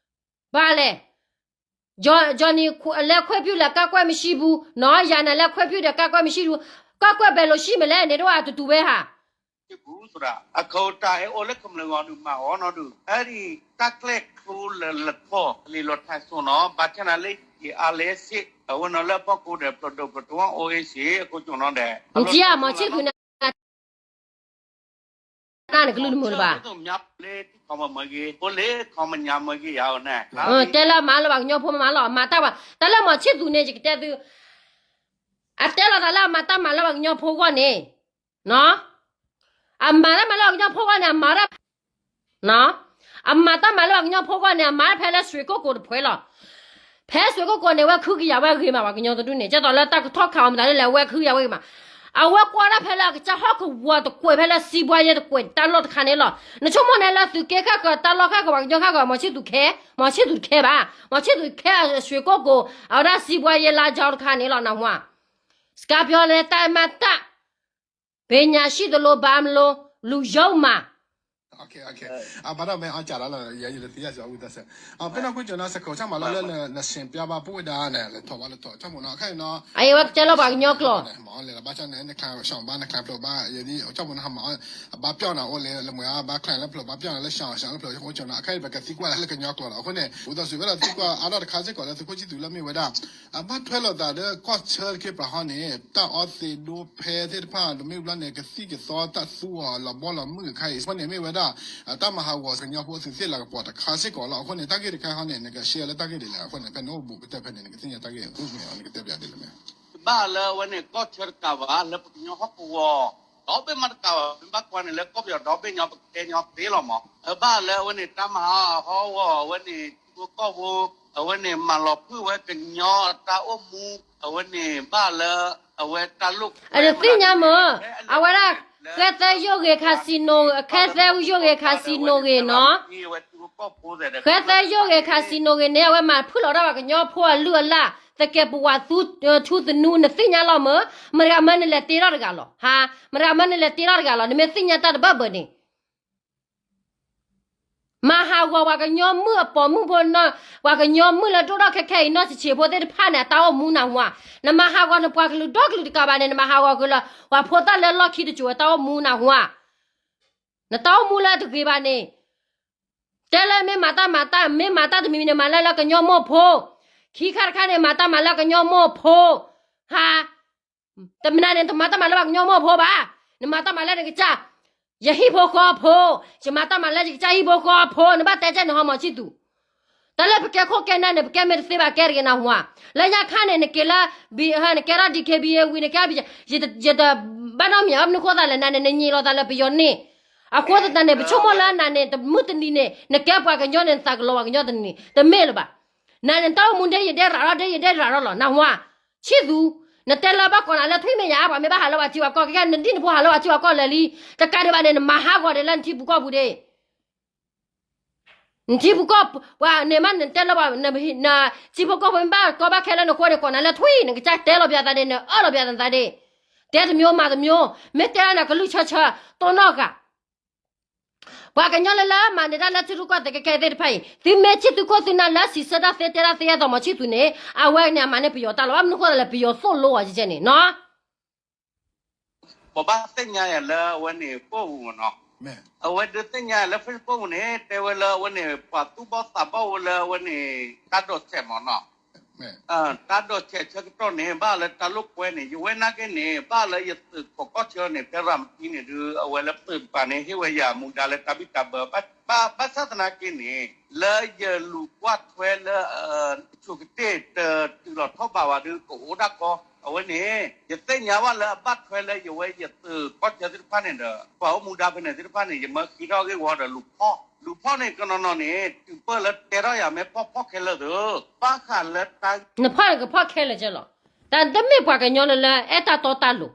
ဘၣ်လဲၣ် ကၠီနံၤလဲခွဲးပျုၢ်လၢကးကွဲၢ်မ့ၢ်ဆံပူၤ, နီၢ်ယၤနၤလဲခွဲးပျုၢ်ဒီးကးကွဲၢ်မ့ၢ်ဆံပူၤ, ကးကွဲၢ်ဘဲလိာ်ဆံမ့ၢ်လဲၣ်န့ၣ် တအိၣ်အတတူၢ်ဝဲဟါ, အခိတၢ်အဲၣ်အိၣ်လၢကမျၢၢ်ဂီၢ်ဒုးမၤအီၤနီၤဒုး, အဒံးတၢ်ကျဲၣ်ကျိလၢလၢခီၣ် လံာ်လီၤထါစိနီၤ, ဘၣ်ဆၣ်နၤလၢယအါလဲစ့ၢ်, အဝဲနီၤလၢအဖီခိၣ်ဒီး ပျီဒိၣ်ပျီတဝီအိၣ်အ့ၣ်စ့ၢ်အခိကၠိနီၤဒီး, မ့ၢ်ထံၣ်ဧါ မီၤဆံသူးန့ၣ် နကလုၢ်တမုာ်လၢၤဘၣ် လၢထံခီမမၢဂ့ၤ, အိၣ်လၢခီမညါမၢဂ့ၤယၤအီၤန့ၣ်, တဲလၢအမၤလၢပှၤကညီဖိမးလီၤ, အမၤတၢ်ဘၣ်, တၢ်လၢမီၤဆံသူးန့ၣ် ယကတဲသု, အတဲလီၤသးလၢအမၤတၢ်မၤလၢပှၤကညီဖိဂီၢ်န့ၣ်, အမၤတၢ်မၤလၢပှၤကညီဖိဂီၢ်န့ၣ် အမၤတၢ် အမၤတၢ်မၤလၢပှၤကညီဖိဂီၢ်န့ၣ် အမၤတၢ်ဖဲလၢစွ့ၤကိၣ်ကိၤတဖှဲလီၤ. ဖဲစွ့ၤကိၣ်ကိၤန့ၣ် အဝဲခုကယၤဝဲဂ့ၤမး ပှၤကညီတဒူၣ်န့ၣ် ကဲသိးလၢတၢ်ကထီၣ်ခးအီၤမတၤဒ်လဲၣ် အဝဲခုကယၤဝဲဂ့ၤမး. အဝဲကွၢ်တၢ်ဖဲလၢအကစၢ်ဟီၣ်ကဝီၤတကွဲး ဖဲလၢစံးဘှါယဲတကွဲး တၢ်လီၢ်တခါန့ၣ်လီၤ. နဆိကမိၣ်န့ၣ်လၢသုးက့ဃၣ်ဃၢၤ တၢ်လီၢ်ဃၣ်ဃၢၤ ပှၤကညီဃၣ်ဃၢၤ မီၤဆံၣ်သူးခဲ, မီၤဆံၣ်သူးတခဲဘၣ်. မီၤဆံၣ်သူးခဲအစွ့ၤကိၣ်ကိၤ အဝဲဒၣ်စံးဘှါယဲလါကီတခါန့ၣ်လီၤ နၢ်ဟူဧါ. စကါပျီလဲၤတၢ်မၤတၢ် ပညာရှိသလို ဘာမလို့ လူယုံမှာ, အဘၣ်ဒီးမ့ၢ်အီၣ်ကးလီၤလၢ ယတသ့ယၤစၢၤဝံသးစဲး, ပ့ၤနီၢ်ခိကၠီနီၤ စခိးဆၣ်မၤလီၤလၢ နစံးပျါဘၣ်ပဝဲဒၣ်န့ၣ် လဲၤထီၣ်ဘၣ်လဲၤထီၣ်ဆၣ်မနီၤ ခဲအံၤနီၤ အဝဲကတဲလီၤပှၤကညီကျိာ် မၤအီၤလဲၤလီၤဘၣ်ဆၣ်န့ၣ် နချါရှီဘၣ် နချါဖျိဘၣ် ယဒ်ဆၣ်မနီၤ ဟးမၤအီၤ အဘၣ်ပျီၣ်နၤအိၣ်လၢ လၢမွဲဘၣ်ချါလၢဖျိဘၣ်ပျီၣ်နၤလၢရှီရှီလၢဖျိ ခိကၠီနီၤ ခဲအံၤပကသံကွၢ်လၢကညီကျိာ်လီၤ အဃိန့ၣ် ဝံသးစူၤဝဲဒၣ်သံကွၢ်အါထီၣ်တခါစ့ၢ်ကီးလၢသုးခိၣ်ဆံသူးလၢမ့ၢ်ဝဲဒၣ် အဘၣ်ထွဲလိာ်သးဒီးကီၢ်ဆၢတခ့ပၤဟီန့ၣ် တၢ်အီသံးဒိဖဲသ့ၣ်တဖၣ် တမ့ၢ်ဘျီန့ၣ် ကသံၣ်ကသီတၢ်သူအီၤလီၤဘီလီၤမုၢ်အခါအံၤ အဃိန့ၣ်မ့ၢ်ဝဲဒၣ် တၢ်မၤဟးဂီၤကညီဖိအသူးသ့ၣ်လၤကပီၤတခါစ့ၢ်ကီးလီၤ. အဃိန့ၣ် တၢ်ဂ့ၢ်တခါဟီန့ၣ် နကရှဲလၢတၢ်ဂ့ၢ်ဒ်လဲၣ် အဃိန့ၣ် ဖဲနအိၣ်ဘူးကတၢၢ်ဖဲန့ၣ် နကသ့ၣ်ညါတၢ်ဂ့ၢ်အိၣ်မ့ၢ်အီၤ နကတဲပျးဒ်လဲၣ်မ့ၢ် တဘၣ်လၢအဝဲန့ၣ်ကီၢ်ဆၢတကးဘၣ် လၢပကညီဟီၣ်ကဝီၤ ဒီဘ့ၣ်မးတကးဘၣ် မ့ၢ်ဘၣ်ကွၢ်န့ၣ် လၢကီၢ်ပယီၤဒီဘ့ၣ်ညီပကတဲညီသ့လီၤမး အဘၣ်လၢအဝဲန့ၣ် တၢ်မၤဟးဂီၤအဝဲန့ၣ် ထံဖိကီၢ်ဖိ အဝဲန့ၣ် မၤလီၤဖုၣ်ဝဲကညီတၢ်အိၣ်မူ အဝဲန့ၣ် ဘၣ်လၢ အဝဲတၢ်လိာ်ကွဲ အတသ့ၣ်ညါမး အဝဲဒၣ် ဃဲသဲယိၣ်ဂ့ၤ casino ဃဲသဲယိၣ်ဂ့ၤ casino ဂ့ၤနီၤ ဃဲသဲယိၣ်ဂ့ၤ casino ဂ့ၤန့ၣ် အဝဲမၤဖုၣ်လီၤဒၣ်ပှၤကညီဖိအလုၢ်အလၢ် သကဲးပဝး ထူသနူ နသ့ၣ်ညါလီၤမး မတၤဂၤမၢနလဲၤတ့ထီၣ်တဂၤလီၤ ဟါ မတၤဂၤမၢနလဲၤတ့ထီၣ်တဂၤလီၤ နမ့ၢ်သ့ၣ်ညါတၢ်တဘၣ်ဘၣ်န့ၣ် မၤဟးဂီၤပှၤကညီမုၣ်အပိာ်မုၣ်ဖိနီၤ ပှၤကညီမုၣ်လၢဒိၣ်ထီၣ်ခဲခဲအံၤ နီၢ်ဆံးဆံးဖိသ့ၣ်တဖၣ်န့ၣ် အတၢ်အိၣ်မူနၢ်ဟူဧါ, နမၤဟးဂီၤနပှၤကလုာ်ဒီကလုာ်တကးဘၣ်န့ၣ် နမၤဟးဂီၤက့ၤလၢ ပှၤဖိသၣ်လၢလီၢ်ခံတစိၤအတၢ်အိၣ်မူနၢ်ဟူဧါ, နတၢ်အိၣ်မူလၢတဂ့ၤဘၣ်န့ၣ် တဲလၢမ့ၢ်မၤတၢ်မၤတၢ် မ့ၢ်မၤတၢ်တမံၤမံၤန့ၣ် မၤလၢလၢကညီမိၢ်ဖိ, ခံခါတခါန့ၣ် မၤတၢ်မၤလၢကညီမိၢ်ဖိ, ဟါ တမနၤန့ၣ် တမၤတၢ်မၤလၢပှၤကညီမိၢ်ဖိဘၣ်, နမၤတၢ်မၤလၢနကစၢ် ယဟံၣ်ဖိဃီဖိ, ယမၤတၢ်မၤလၢယကစၢ်ဟံၣ်ဖိဃီဖိ, နဘၣ်တဲကဲန့ၣ်ဟီမီၤဆံၣ်သူး, တၢ်လၢပကဲခိၣ်ကဲနၢ်န့ၣ် ပကဲမ့ၢ်တသ့ဘၣ်ကဲတဂ့ၤနၢ်ဟူဧါ, လၢညါခါန့ၣ် နက့ၤလၢ နကဲထီၣ် ဒီးက့ဘံအ့ဝံၤ နကဲထီၣ် ယတဘၣ်နီတမံၤ ဘၣ်မနုၤဃိသးလဲၣ် နၤန့ၣ် နညံးလိာ်သးလၢပယီၤန့ၣ်, အဃိသတးန့ၣ် ပဆိကမိၣ်လၢနၤန့ၣ် တမုၢ်တနံၤန့ၣ် နကဲပှၤကညီန့ၣ် နသးကလီၤပှၤကညီတနံၤ တမ့ၢ်လၢၤဘၣ်. နၤန့ၣ် နတၢ်အိၣ်မူဒ်ယဒဲရၤထီၣ် ဒ်ယဒဲရၤထီၣ်လီၤ နၢ်ဟူဧါ, ဆံၣ်သူး, နတဲလၢဘၣ်ကိးနၤလၢထွံၣ်မ့ၢ်ယါ ပှၤမ့ၢ်ဘၣ်ဟးလၢပှၤထံပှၤကီၢ် ကဲကဲနဒ်နဖိဟးလၢပှၤထံပှၤကီၢ်လၢာ်လံ, တကးဒံးဘၣ်န့ၣ် နမၤဟးဂီၤဒံးလၢနထံပူၤကီၢ်ပူၤဒံး နထံပူၤကီၢ်ပူၤ ပှၤန့ၣ်မး နတဲလၢပှၤ နထံဖိကီၢ်ဖိမ့ၢ်ဘၣ်ကီဘၣ်ခဲလၢနဃိန့ၣ် ကိးနၤလၢထွံၣ် နကစၢ်တဲလီၤပျးသးဒံး နအၢၣ်လီၤပျးသးဒံး, တဲတမံၤမၤတမံၤ, မ့ၢ်တဲလၢနကလုၢ်ဆၢဆၢ တိၢ်နီၣ်ဃာ် ပှၤကညီလၢလၢမၤန့ၢ်တၢ်လၢထံရူၢ်ကီၢ်သဲးခဲခဲသ့ၣ်တဖၣ်အံၤ သုမ့ၢ်ထံၣ်သုခိၣ်သုနၢ်လၢစံးဆၢတၢ်သ့တဲတၢ်သ့အသိးမီၤဆံၣ်သူးန့ၣ် အဝဲန့ၣ်အမၤန့ၢ်ပယီၤတၢ်လီၤ ဘၣ်မနုၤဃိသးလဲၣ် ပယီၤသိၣ်လိအီၤကဲကဲန့ၣ်နီၤ ပဘၣ်သ့ၣ်ညါယၤလၢအဝဲန့ၣ် Facebook မ့ၢ်နီၤ, အဝဲဒုးသ့ၣ်ညါလၢ Facebook န့ၣ် တဲဝဲလၢအဝဲန့ၣ် ပှၤသူၣ်ဘီၣ်သးဘီၣ်ဝဲလၢအဝဲန့ၣ် တၢ်ဒိးဆဲးမ့ၢ်နီၤ, တၢ်ဒိးဆဲးဆၢကတီၢ်န့ၣ် ဘၣ်လၢတၢ်လိာ်ကွဲန့ၣ် ယဝဲနာ်က့န့ၣ် ဘၣ်လၢယသုးခိးကီၢ်ဆၢန့ၣ် ဖဲရၤမတံန့ၣ်ဒုး အဝဲလၢသုးတပၤန့ၣ် ဟ့ၣ်ဝဲယၤမူဒါလၢတၢ်ဘံၣ်တၢ်ဘၢ ဘၣ်ဆၣ်သနာ်က့န့ၣ် လၢယလူၤကွၢ်ထွဲလၢ ဆိကတ့ၢ်တတုၤလီၤထီၣ်ဘးဝဲဒုး ကအိၣ်ဒၣ်ကီ, အဝဲန့ၣ် ယသ့ၣ်ညါဘၣ်လၢအဘၣ်ထွဲလၢယဝဲယသုးကီၢ်ဆၢသ့ၣ်တဖၣ်န့ၣ်ဒီး ပှၤအိၣ်မူဒါဖဲန့ၣ်သ့ၣ်တဖၣ်န့ၣ် ယမၢဃံထီၣ်ဂ့ၢ်ဝီဒီးလူၤဖီၣ်, လူၤဖီၣ်န့ၣ် ကနီၤနီၤန့ၣ် တုၤပၢၢ်လၢတဲထီၣ်ယၤမ့ၢ်ဖီၣ်ဖီၣ်ခဲလၢာ်သ့, ဘၣ်ဃးလၢတၢ် နဖီၣ်န့ၣ်ကဖီၣ်ခဲလၢာ်ကဲလီၤ, တၢ်တမ့ၢ်ပှၤကညီလၢလၢအဲၣ်တၢ်တီတၢ်လိၤ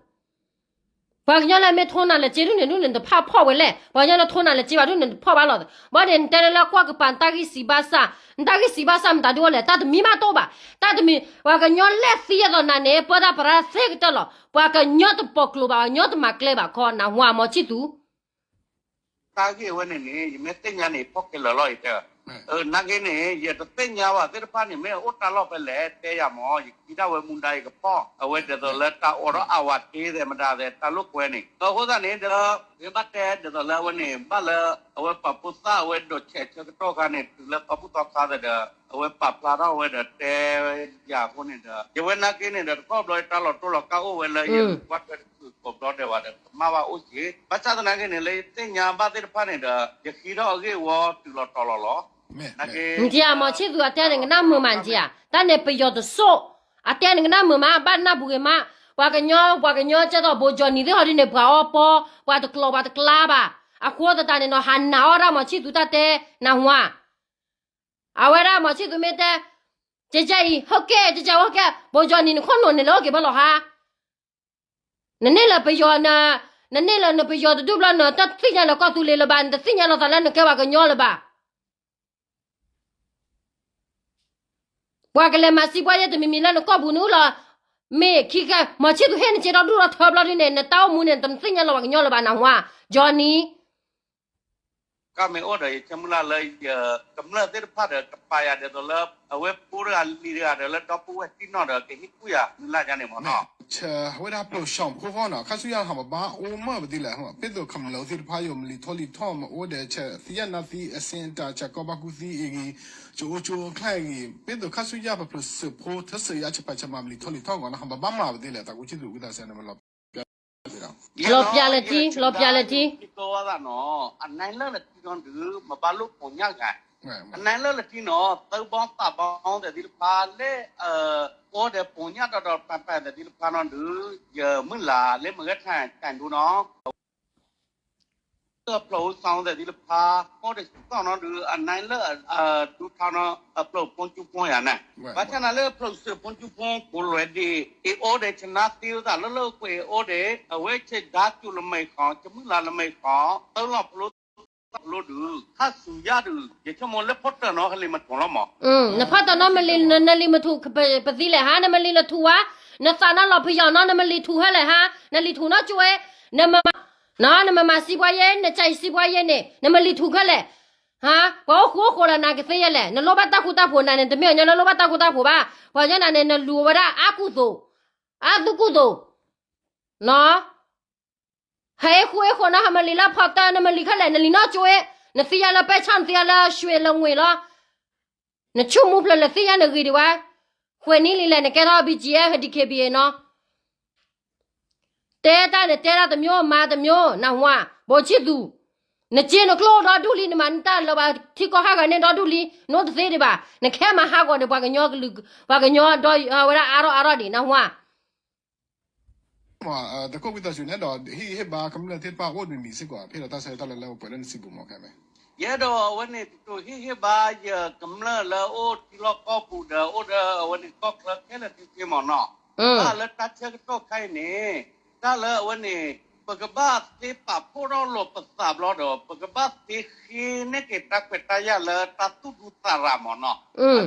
ပှၤကညီလၢမ့ၢ်ထိၣ်နၤလၢက့ဒုးန့ၣ်ဒုးန့ၣ် နတဖၣ်ဖီၣ်ဝဲလဲၣ်, ပှၤကညီလၢထိၣ်နၤလၢက့ဘၣ်ဒုးန့ၣ် နတဖီၣ်ဘၣ်လီၤ, ဘၣ်န့ၣ် နတဲလၢလၢကွၢ်ကပၤနတၢ်ဂံၢ်စံးဘၣ်ဆၣ်, နတၢ်ဂံၢ်စံးဘၣ်ဆၣ်မတၤဒုးအိၣ်လဲၣ်, တၢ်တမံၤမးတအိၣ်ဘၣ်, တၢ်တမံၤ ပှၤကညီလဲၣ်သံအသိးနၤန့ၣ် ပၢတၢ်ပြးသ့ကတၢၢ်လီၤ, ပှၤကညီတပိာ်ကျိၤဘၣ်, ပှၤကညီတမၤကျဲဘၣ်ခီ နၢ်ဟူဧါ မီၤဆံၣ်သူး တၢ်ဂ့ၢ်အဝဲန့ၣ်န့ၣ် ယမ့ၢ်သ့ၣ်ညါန့ၣ် ဖီၣ်ခဲလၢာ်လီၤ ယတဲ, နာ်က့န့ၣ် ယတသ့ၣ်ညါဘၣ်သ့ၣ်တဖၣ်န့ၣ် မ့ၢ်အိၣ်တၢ်လီၢ်ဖဲလဲၣ် တဲယၤမး ယဃံဒၣ်ဝဲမူဒါယကဖီၣ် အဝဲဒ်သိးလၢတၢ်အိးထီၣ်အဝၤတ့သဲးမတၤသဲး တၢ်လိာ်ကွဲန့ၣ် အဃိသတးန့ၣ်ဒီး မ့ၢ်ဘၣ်တဲဒ်သိးလၢအဝဲန့ၣ် ဘၣ်လၢ အဝဲပာ်ဖှိၣ်သၣ်အဝဲဒိးဆဲးဆၢကတီၢ်ခါန့ၣ် တုၤလၢသီဘူၣ်သီခါသဲးဒီး အဝဲပာ်ဖျါထီၣ်ဝဲဒီးတဲယၤအဃိန့ၣ်ဒီး ယဝဲနာ်က့န့ၣ်ဒီး တခီဘျီတၢ်လီၤတိၢ်လီၤကၢ်အိၣ်ဝဲလၢ ယလူၤကွၢ်ထွဲတဖုကိးဘျီဒဲးဝဲဒီး ကမၣ်ဘၣ်အိၣ်က့ၤ, ဘၣ်ဆၣ်သနာ်က့န့ၣ် လၢယသ့ၣ်ညါဘၣ်သ့ၣ်တဖၣ်န့ၣ်ဒီး ယဃံထီၣ်အဂ့ၢ်ဝီတုၤလီၤတီၤလီၤလီၤ, နက့ မီၤဆံၣ်သူး အတဲန့ၣ်ကနၣ်မုာ်မးနက့ဧါ, တၢ်န့ၣ်ပယီၤတစိၢ်, အတဲန့ၣ်ကနၣ်မုာ်မး ဘၣ်နၢ်ပူၤဂ့ၤမး, ပှၤကညီ ပှၤကညီကဲသိး ဘိကၠီနံၤသ့ၣ်ဟီဒ်န့ၣ် ပှၤအီပီ, ပှၤတကျိၤပှၤတကျါဘၣ်, အဃိသတးန့ၣ်နီၤ ဟးနာ်အီၣ်ဒၣ်မီၤဆံၣ်သူတၢ်တဲ နၢ်ဟူဧါ, အဝဲဒၣ်မီၤဆံၣ်သူမ့ၢ်တဲ ကဲကဲအံၤ ဟဲကဲ ကဲကဲဝဲကဲ ဘိကၠီနံၤနခိၣ်နူာ်န့ၣ်လၢအအိၣ်က့ၤဘၣ်လီၤဟါ နန့ၢ်လၢပယီၤ, နန့ၢ်လၢနပယီၤတဒူၣ်ဘျီ နတသ့ၣ်ညါလၢကီၢ်သူလ့ၤလၢၤဘၣ်, နတသ့ၣ်ညါလီၤသးလၢနကဲပှၤကညီလၢၤဘၣ်. ပှၤကလဲၤမၤစံးပှၤယဲၢ်တမံၤမံၤလၢနကီၢ်ပူၤန့ၣ်လီၤ. မ့ၢ်ခံကဲ မီၤဆံၣ်သူဟ့ၣ်နစ့ထီၣ်ဒူၣ်ထီၣ်ထၢဘျီဒ်န့ၣ် နတၢ်အိၣ်မူန့ၣ် နတသ့ၣ်ညါလီၤပှၤကညီလၢၤဘၣ် နၢ်ဟူဧါ, ကၠီနံၤ ကမ့ၢ်အိၣ်ဒီး ယဆၢမုၢ်လၢ်လၢယကမျၢၢ်သ့ၣ်တဖၣ်ဒီး ကပာ်ယၤဒ်သိးလၢ အဝဲဖိတဂၤလံၤတဂၤဒီး လၢဒီပုၢ်ဝဲၢ်တံၢ်နီၢ်ဒီး ကဟ့ၣ်ကူၣ်ယၤမုၢ်လၢ်ယါန့ၣ်မ့ၢ်နီၤ. ဆၢဝဲဒၣ်ပျိာ်စီၣ်ဖိဃီနီၤ ခါဆူညါဟးဘၣ်ဘၣ်အိၣ်မၢ်ပသံလဲၣ်, ပ့သိးခမျၢၢ်သ့ၣ်တဖၣ်ယိာ် မလံၤထီလံၤထီၣ် မ့ၢ်အိၣ်ဒီး ဆဲးသံယၣ်နါသံ အစ့တၢ် ဆဲးကီဘၣ်ကူသံအံၤဂ့ၤ, ကၠိအိၣ်ကၠိအိၣ်ချါအံၤဂ့ၤ ပ့သိးခါဆူညါပပျိာ်စီၣ်ဖိ ထၢစၢၤယါဆဲးဖးဆဲးမၤ မလံၤထီလံၤထီၣ်ဂီၤနီၤ ဟးဘၣ်ဘၣ်မၢ်ပသံလဲၣ် သးကူဆံသူၣ်ဝံသးစဲးန့ၣ် မ့ၢ်လီၤပျၢ်လၢထံ လီၤပျၢ်လၢထံ ယသံသိဝဲသးနီၤ အနၢ်လၢလၢထံနီၤဒုး မ့ၢ်ဘၣ်လိၣ်ပိာ်ညၣ်ဂၤ, အနၢ်လၢလၢထံနီၤ သၢဘီသးဘီသဲးသ့ၣ်တဖၣ်လၢ အိၣ်ဒီးပိာ်ညၣ်ဒီးဒီးပၢ်ပၢ်သဲးသ့ၣ်တဖၣ်နီၤဒုး ယမုၢ်လၢ်လၢမ့ၢ်ဂဲၤထၢၣ်ကၢၣ်ဒိနီၤ အဖျိးအူစီသဲးသ့ၣ်တဖၣ် အိၣ်ဒီးစံၣ်သီၣ်နီၤဒုး အနၢ်လၢ ဒူထါနီၤ အဖျိးဖိကၠူဖိယၤန့ၣ်, ဘၣ်ဆၣ်နၤလၢအဖျိးစၢဖိကၠူဖိ ကိးလွဲဒ့ၣ် အအိၣ်ဒီးဆနါသ့ဝဲသးလၢလၢကွဲးအိၣ်ဒီး အဝဲဆဲးဒါစူၤလၢမဲာ်ခီ ကမုၢ်လၢ်လၢမဲာ်ခီ သၢလီၤဖျိသၢလီၤဖျိဒုး ခါဆူညါဒုး ယဆိကမိၣ်လၢဖီတၢၢ်နီၤ ဟဲလံၤမထူၣ်လီၤမး, နဖီတၢၢ်နီၤမ့ၢ်လံၤ နလံၤမထူၣ်ပသံလဲၣ်ဟါ နမ့ၢ်လံၤလီၤထူၣ်ဝဲ, နသးနီၤလီၤဖယီၣ်နီၤ နမ့ၢ်လံၤထူၣ်ခဲလၢာ်ဟါ နလံၤထူၣ်နီၤကၠိဝဲ, နမ နမၤစံးပှၤယဲ နကၠဲးစံးပှၤယဲန့ၣ် နမ့ၢ်လံၤထူၣ်ခဲလၢာ်, ဟါ ပှၤအိၣ်ဃူအိၣ်ဃိးလၢနၤကသ့ယဲလဲၣ် နလိၣ်ဘၣ်တၢ်ဃူတၢ်ဖိးနၤန့ၣ် တမ့ၢ်အညီလၢလိၣ်ဘၣ်တၢ်ဃူတၢ်ဖိးဘၣ်, ပှၤညီနၤန့ၣ် နလူၤဝဲဒၣ်အါကူၣ်သိး, အါသူၣ်ကူၣ်သိး, နီၤ ဟဲဃူအိၣ်ဃိးနီၤ ဟဲမ့ၢ်လံၤလၢဖီတၢၢ် နမ့ၢ်လံၤခဲလၢာ် နလံၤနီၢ်ကၠိဝဲ, နသ့ၣ်ညါလၢပဲဆၣ် နသ့ၣ်ညါလၢရွှ့ၣ်လၢငွေၣ်လီၤ, နဆိကမိၣ်ဖျၢၣ်လၢသ့ၣ်ညါနဂ့ၤဒံးဝဲ, ဃဲၤနံၣ်လံလဲၣ် နကဲထီၣ် ဘံၣ်ကၠံၣ်အဲၣ် ဒံၣ်ခ့ဘံၣ်နီၤ တဲတၢ်န့ၣ် တဲတၢ်တမျိုး မၤတမျိုး နၢ်ဟူဧါ, ဘိးဆံၣ်သူး, နစ့နကျိၣ်ဒီဒူၣ်လံ နမၤနတၢ်လၢၤဘၣ် ထံကီၢ်ဟးဂီၤန့ၣ်ဒီဒူၣ်လံ နအိၣ်တသ့ဒံးဘၣ် နခဲမၤဟးဂီၤန့ၣ် ပှၤကညီကလုာ် ပှၤကညီဒီးဝဲဒၣ်အါထီၣ်အါထီၣ်ဒံး နၢ်ဟူဧါ သုးခိၣ်ဝံသးစူၤန့ၣ်ဒီး ဟ့ၣ်ဂံၢ်ဟ့ၣ်ဘါကမျၢၢ်သ့ၣ်တဖၣ်အိၣ်တမံၤမံၤစ့ၢ်ကီး ဖဲဒီးတၢ်ဆၢကတီၢ်လၢလၢပှဲၤပှဲၤလၢနစုပူၤမး ခဲမ့ၢ် ယဲဒီးအဝဲန့ၣ် ပကဟ့ၣ်ဂံၢ်ဟ့ၣ်ဘါယကမျၢၢ်လၢအိၣ်ထံလီၢ်ကီၢ်ပူၤဒီး အိၣ်ဒီးအဝဲန့ၣ်ကီၢ်ချၢခဲလၢာ်ခဲဆ့မးနီၤ, တၢ်လၢတၢ်ဆၢကတီၢ်ခဲအံၤန့ၣ် တၢ်လၢအဝဲန့ၣ် ပကဘၣ်သ့ပာ်ဖှိၣ်ထီၣ်လိာ်ပသးဘျီဒီး ပကဘၣ်သ့ဃ့န့ၢ်က့ၤတၢ်ခွဲးတၢ်ယာ်လၢတၢ်သူၣ်ဒူသးရၤမးနီၤ,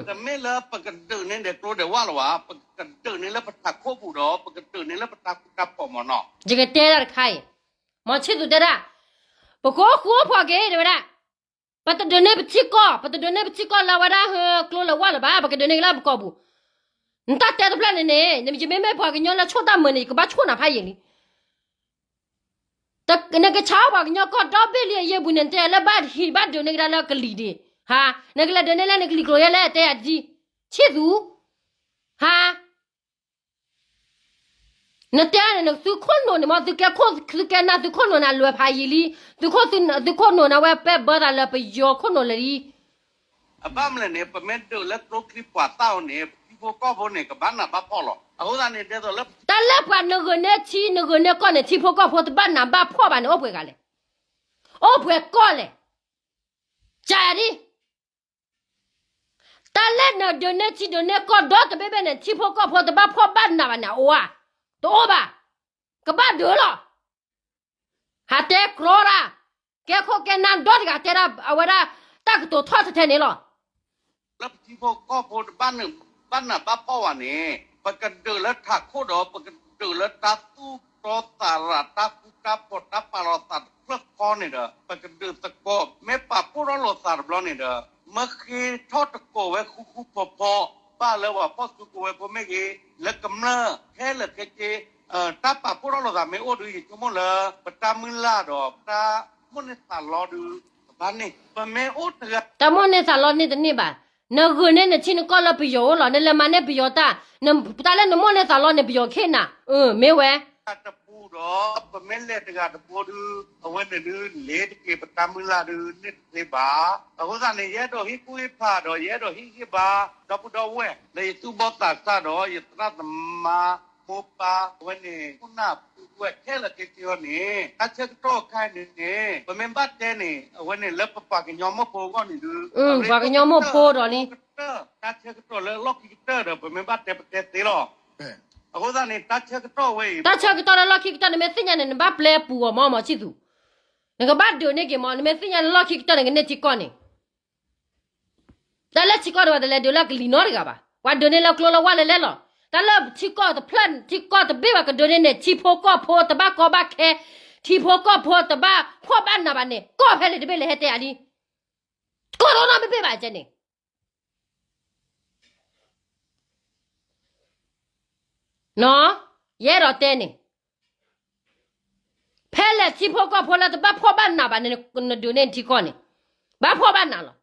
တမ့ၢ်လၢပကဒုးန့ၢ်ဒီးကျိဒီးဝၣ်လၢၤဘၣ်, ပကဒုးန့ၢ်လၢပထးခိၣ်ပူၤဒီး ပကဒုးန့ၢ်လၢပတၢ်ဃူတၢ်ဖိးမးနီၤ. ယကတဲဒၣ်တခါအံၤ, မီၤဆံၣ်သူးတဲဒၣ်, ပကအိၣ်ဃူအိၣ်ဖိးက့ၤတဲဝဲဒၣ်, ပတဒုးန့ၢ်ပထံကီၢ်, ပတဒုးန့ၢ်ပထံကီၢ်လၢဝဲဒၣ်ဟၢကျိလၢဝၣ်လၢၤဘၣ်, ပကဒုးန့ၢ်က့ၤလၢပကီၢ်ပူၤ, နတၢ်တဲတဖျၢၣ်န့ၣ်န့ၣ် ယမ့မ့ၢ်ပှၤကညီလၢဆိၣ်တၢ်မုာ်န့ၣ် ယကဘၣ်ဆိၣ်နၤဖးယံာ်လံ နကဆါပှၤကညီကီၢ်ဒီဘ့ၣ်လံအယဲၢ်ပူၤန့ၣ် နတဲလၢဘၣ်ဟံးဘၣ်ဒုးန့ၢ်ကဒါလၢကလံၤဒံး, ဟါ, နကလဲၤဒုးန့ၢ်လၢနကလံၤကျိၤယဲလဲၣ် တဲယၤဒ်, ဆံၣ်သူး, ဟါ, နတဲန့ၣ် သုးခိၣ်နူာ်န့ၣ်မ့ၢ် သုကဲခိၣ် သုကဲနၢ် သုးခိၣ်နူာ်န့ၣ် အလွဲၢ်ဖးယံာ်လံ, သုးခိၣ် သုးခိၣ်နူာ်န့ၣ် အဝဲပဲဘၢသးလၢပယီၤခိၣ်နူာ်လၢာ်လံ အဘၣ်မနုၤလဲၣ်န့ၣ် ပမ့ၢ်ဒုးလၢကျိချံမျိာ်သၣ်အီၤန့ၣ် ပထံဖိကီၢ်ဖိန့ၣ် ကဘၣ်နးဘၣ်ဖှီၣ်လီၤ. အဃိသတးန့ၣ် ဒ်သိးလၢ တၢ်လၢပှၤနဂုာ်န့ၢ်ထံ နဂုာ်န့ၢ်ကီၢ်န့ၣ် ထံဖိကီၢ်ဖိတဘၣ်နးဘၣ်ဖှီၣ်ဘၣ်န့ၣ် အိၣ်ပှဲၤဂၤလဲၣ်. အိၣ်ပှဲၤကီၢ်လဲၣ်. ကဒ် တၢ်လၢနဒုးန့ၢ်ထံဒုးန့ၢ်ကီၢ်ဒီတဘ့ၣ်ဘ့ၣ်န့ၣ် ထံဖိကီၢ်ဖိတဘၣ်ဖှီၣ်ဘၣ်နးဘၣ်န့ၣ် အအိၣ်ဧါ. တအိၣ်ဘၣ်. ကဘၣ်ဒုးလီၤ. ဟးတဲကြီတၢ်, ကဲခိၣ်ကဲနၢ်ဒီတဂၤတဲဒၣ် အဝဲဒၣ် တၢ်ကတိၤထီၣ်ထဲထဲန့ၣ်လီၤ. လၢပထံဖိကီၢ်ဖိတဘၣ်နးဘၣ်ဖှီၣ်ဘၣ်န့ၣ် ပကဒုးလၢထးခိၣ်ဒီး ပကဒုးလၢတၢ်သူၣ်တီသးရၤ တၢ်ဃူတၢ်ဖိး တၢ်ပာ်လီၤသးတဖျၢၣ်ဃီန့ၣ်ဒီး ပကဒုးသကိး မ့ၢ်ပာ်ဖှိၣ်ထီၣ်လိာ်သးတဘျီန့ၣ်ဒီး မ့ၢ်ဃ့ထီၣ်တကိးဝဲဃူဃူဖိးဖိး ဘၣ်လၢပှၤဖီၣ်စုကဝဲၤဖိမ့ၢ်ဂ့ၤ လၢကမျၢၢ်ခဲလၢာ်ခဲဆ့ တၢ်ပာ်ဖှိၣ်ထီၣ်လိာ်သးမ့ၢ်အိၣ်ဒီး ယဆိကမိၣ်လၢ ပတၢ်မုၢ်လၢ်ဒီး ပတၢ်မိၣ်န့ၢ်သးလီဒုး ကဘၣ်န့ၢ် ပမ့ၢ်အိၣ်တဂၤ တၢ်မိၣ်န့ၢ်သးလီန့ၢ်တန့ၢ်ဘၣ်. နဂုာ်န့ၢ်နထံနကီၢ်လၢပယီၤအိၣ်လီၤ. နလဲၤမၤန့ၢ်ပယီၤတၢ်, တၢ်လၢနမိၣ်န့ၢ်သးလီန့ၣ် ပယီၤခ့နၤ, မ့ၢ်ဝဲ တပူၤဒီး ပမ့ၢ်လဲၤတဂၤတဘိဒုး အဝဲန့ၣ်ဒုး လ့ၤတက့ၤပတၢ်မုၢ်လၢ်ဒုး န့ၢ်တသ့ဘၣ်. အဃိသတးန့ၣ် ယအဲၣ်ဒိးဟ့ၣ်ကူၣ်ဟ့ၣ်ဖးဒီး ယအဲၣ်ဒိးဟ့ၣ်ဂံၢ်ဟ့ၣ်ဘါ ဒီပုၢ်ဒီဝဲၢ် လၢယသူၣ်ဘီၣ်သးစၢ်ဒီး ယသရၣ်သမါ မိၢ်ပၢ် အဝဲန့ၣ် ခိၣ်နၢ်ပုၢ်ဝဲၢ်ခဲလၢာ်ခဲဆ့အီၤန့ၣ် တၢ်ဆၢကတီၢ်အခါအံၤန့ၣ် ပမ့ၢ်ဘၣ်တဲန့ၣ် အဝဲန့ၣ်လၢပပှၤကညီမိၢ်ဖိအဂီၢ်န့ၣ်ဒုး ပှၤကညီမိၢ်ဖိဒီးလံ တၢ်ဆၢကတီၢ်လၢလီၢ်ခံကတၢၢ်ဒီး ပမ့ၢ်ဘၣ်တဲပတဲသ့လီၤ. အဃိသတးန့ၣ် တၢ်ဆၢကတီၢ်ဝဲအံၤ တၢ်ဆၢကတီၢ်လၢလီၢ်ခံကတၢၢ် နမ့ၢ်သ့ၣ်ညါန့ၣ် နဘၣ်ပျဲပူၤအီၤမး မီၤဆံၣ်သူး, နကဘၣ်ဒုးန့ၢ်က့ၤမး နမ့ၢ်သ့ၣ်ညါလၢလီၢ်ခံကတၢၢ်န့ၣ် ကန့ၢ်ထံကီၢ်န့ၣ် တၢ်လၢထံကီၢ်တဝဲတလဲၤဒုးလၢကလံၤနီတဂၤဘၣ်. ပှၤဒုးန့ၢ်လၢကျိလၢဝၣ်လဲၤလဲၤလီၤ. တၢ်လၢထံကီၢ်တဖျၢၣ် ထံကီၢ်တဘ့ၣ်ဘၣ်ကဒုးန့ၢ်န့ၣ် ထံဖိကီၢ်ဖိတဘၣ်ကီဘၣ်ခဲ, ထံဖိကီၢ်ဖိတဘၣ်ဖှီၣ်ဘၣ်နးဘၣ်န့ၣ် ကီၢ်ဖဲလဲၣ်တဘ့ၣ်လဲၣ် ဟဲတဲယၤလံ. ကီၢ်တနီတဘ့ၣ်ဘၣ်ကဲန့ၣ် ယအဲၣ်ဒိးတဲန့ၣ်, ဖဲလဲၣ်ထံဖိကီၢ်ဖိလၢတဘၣ်ဖှီၣ်ဘၣ်နးဘၣ်န့ၣ် နဒုးန့ၢ်ထံကီၢ်န့ၣ် ဘၣ်ဖှီၣ်ဘၣ်နးလီၤ.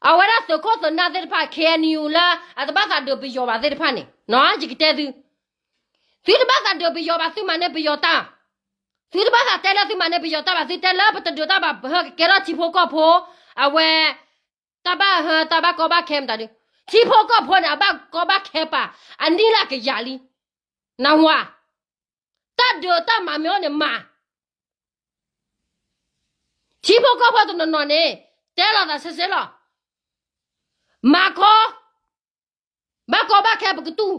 အဝဲဒၣ်သုးခိၣ်သုးနၢ်သ့ၣ်တဖၣ် ခ့ၣ်အဲၣ်ယူၣ် လၢအတဘၣ်သးဒုးပယီၤဘၣ်သ့ၣ်တဖၣ်န့ၣ် ယကတဲသု, သုတဘၣ်သးဒုးပယီၤဘၣ် သုမၤန့ၢ်ပယီၤတၢ်, သုတဘၣ်သးတဲလၢသုမၤန့ၢ်ပယီၤတၢ်ဘၣ်, သုတဲလၢပတဒုးတၢ်ဘၣ် ပဟၢကကဲထီၣ်ထံဖိကီၢ်ဖိ, အဝဲ တၢ်ဘၣ်ဟၢ တၢ်ဘၣ်ကီဘၣ်ခဲမတၤဒု, ထံဖိကီၢ်ဖိန့ၣ် အဘၣ်ကီဘၣ်ခဲပာ် အနံၣ်လၢကယၤလံ, နၢ်ဟူဧါ, တၢ်ဒုးတၢ်မၤမ့ၢ်အိၣ်န့ၣ်မၤ, ထံဖိကီၢ်ဖိတနီၤနီၤန့ၣ် တဲလီၤသးစ့စ့လီၤ, မၤခီ, ဘၣ်ကီဘၣ်ခဲပကတူၢ်,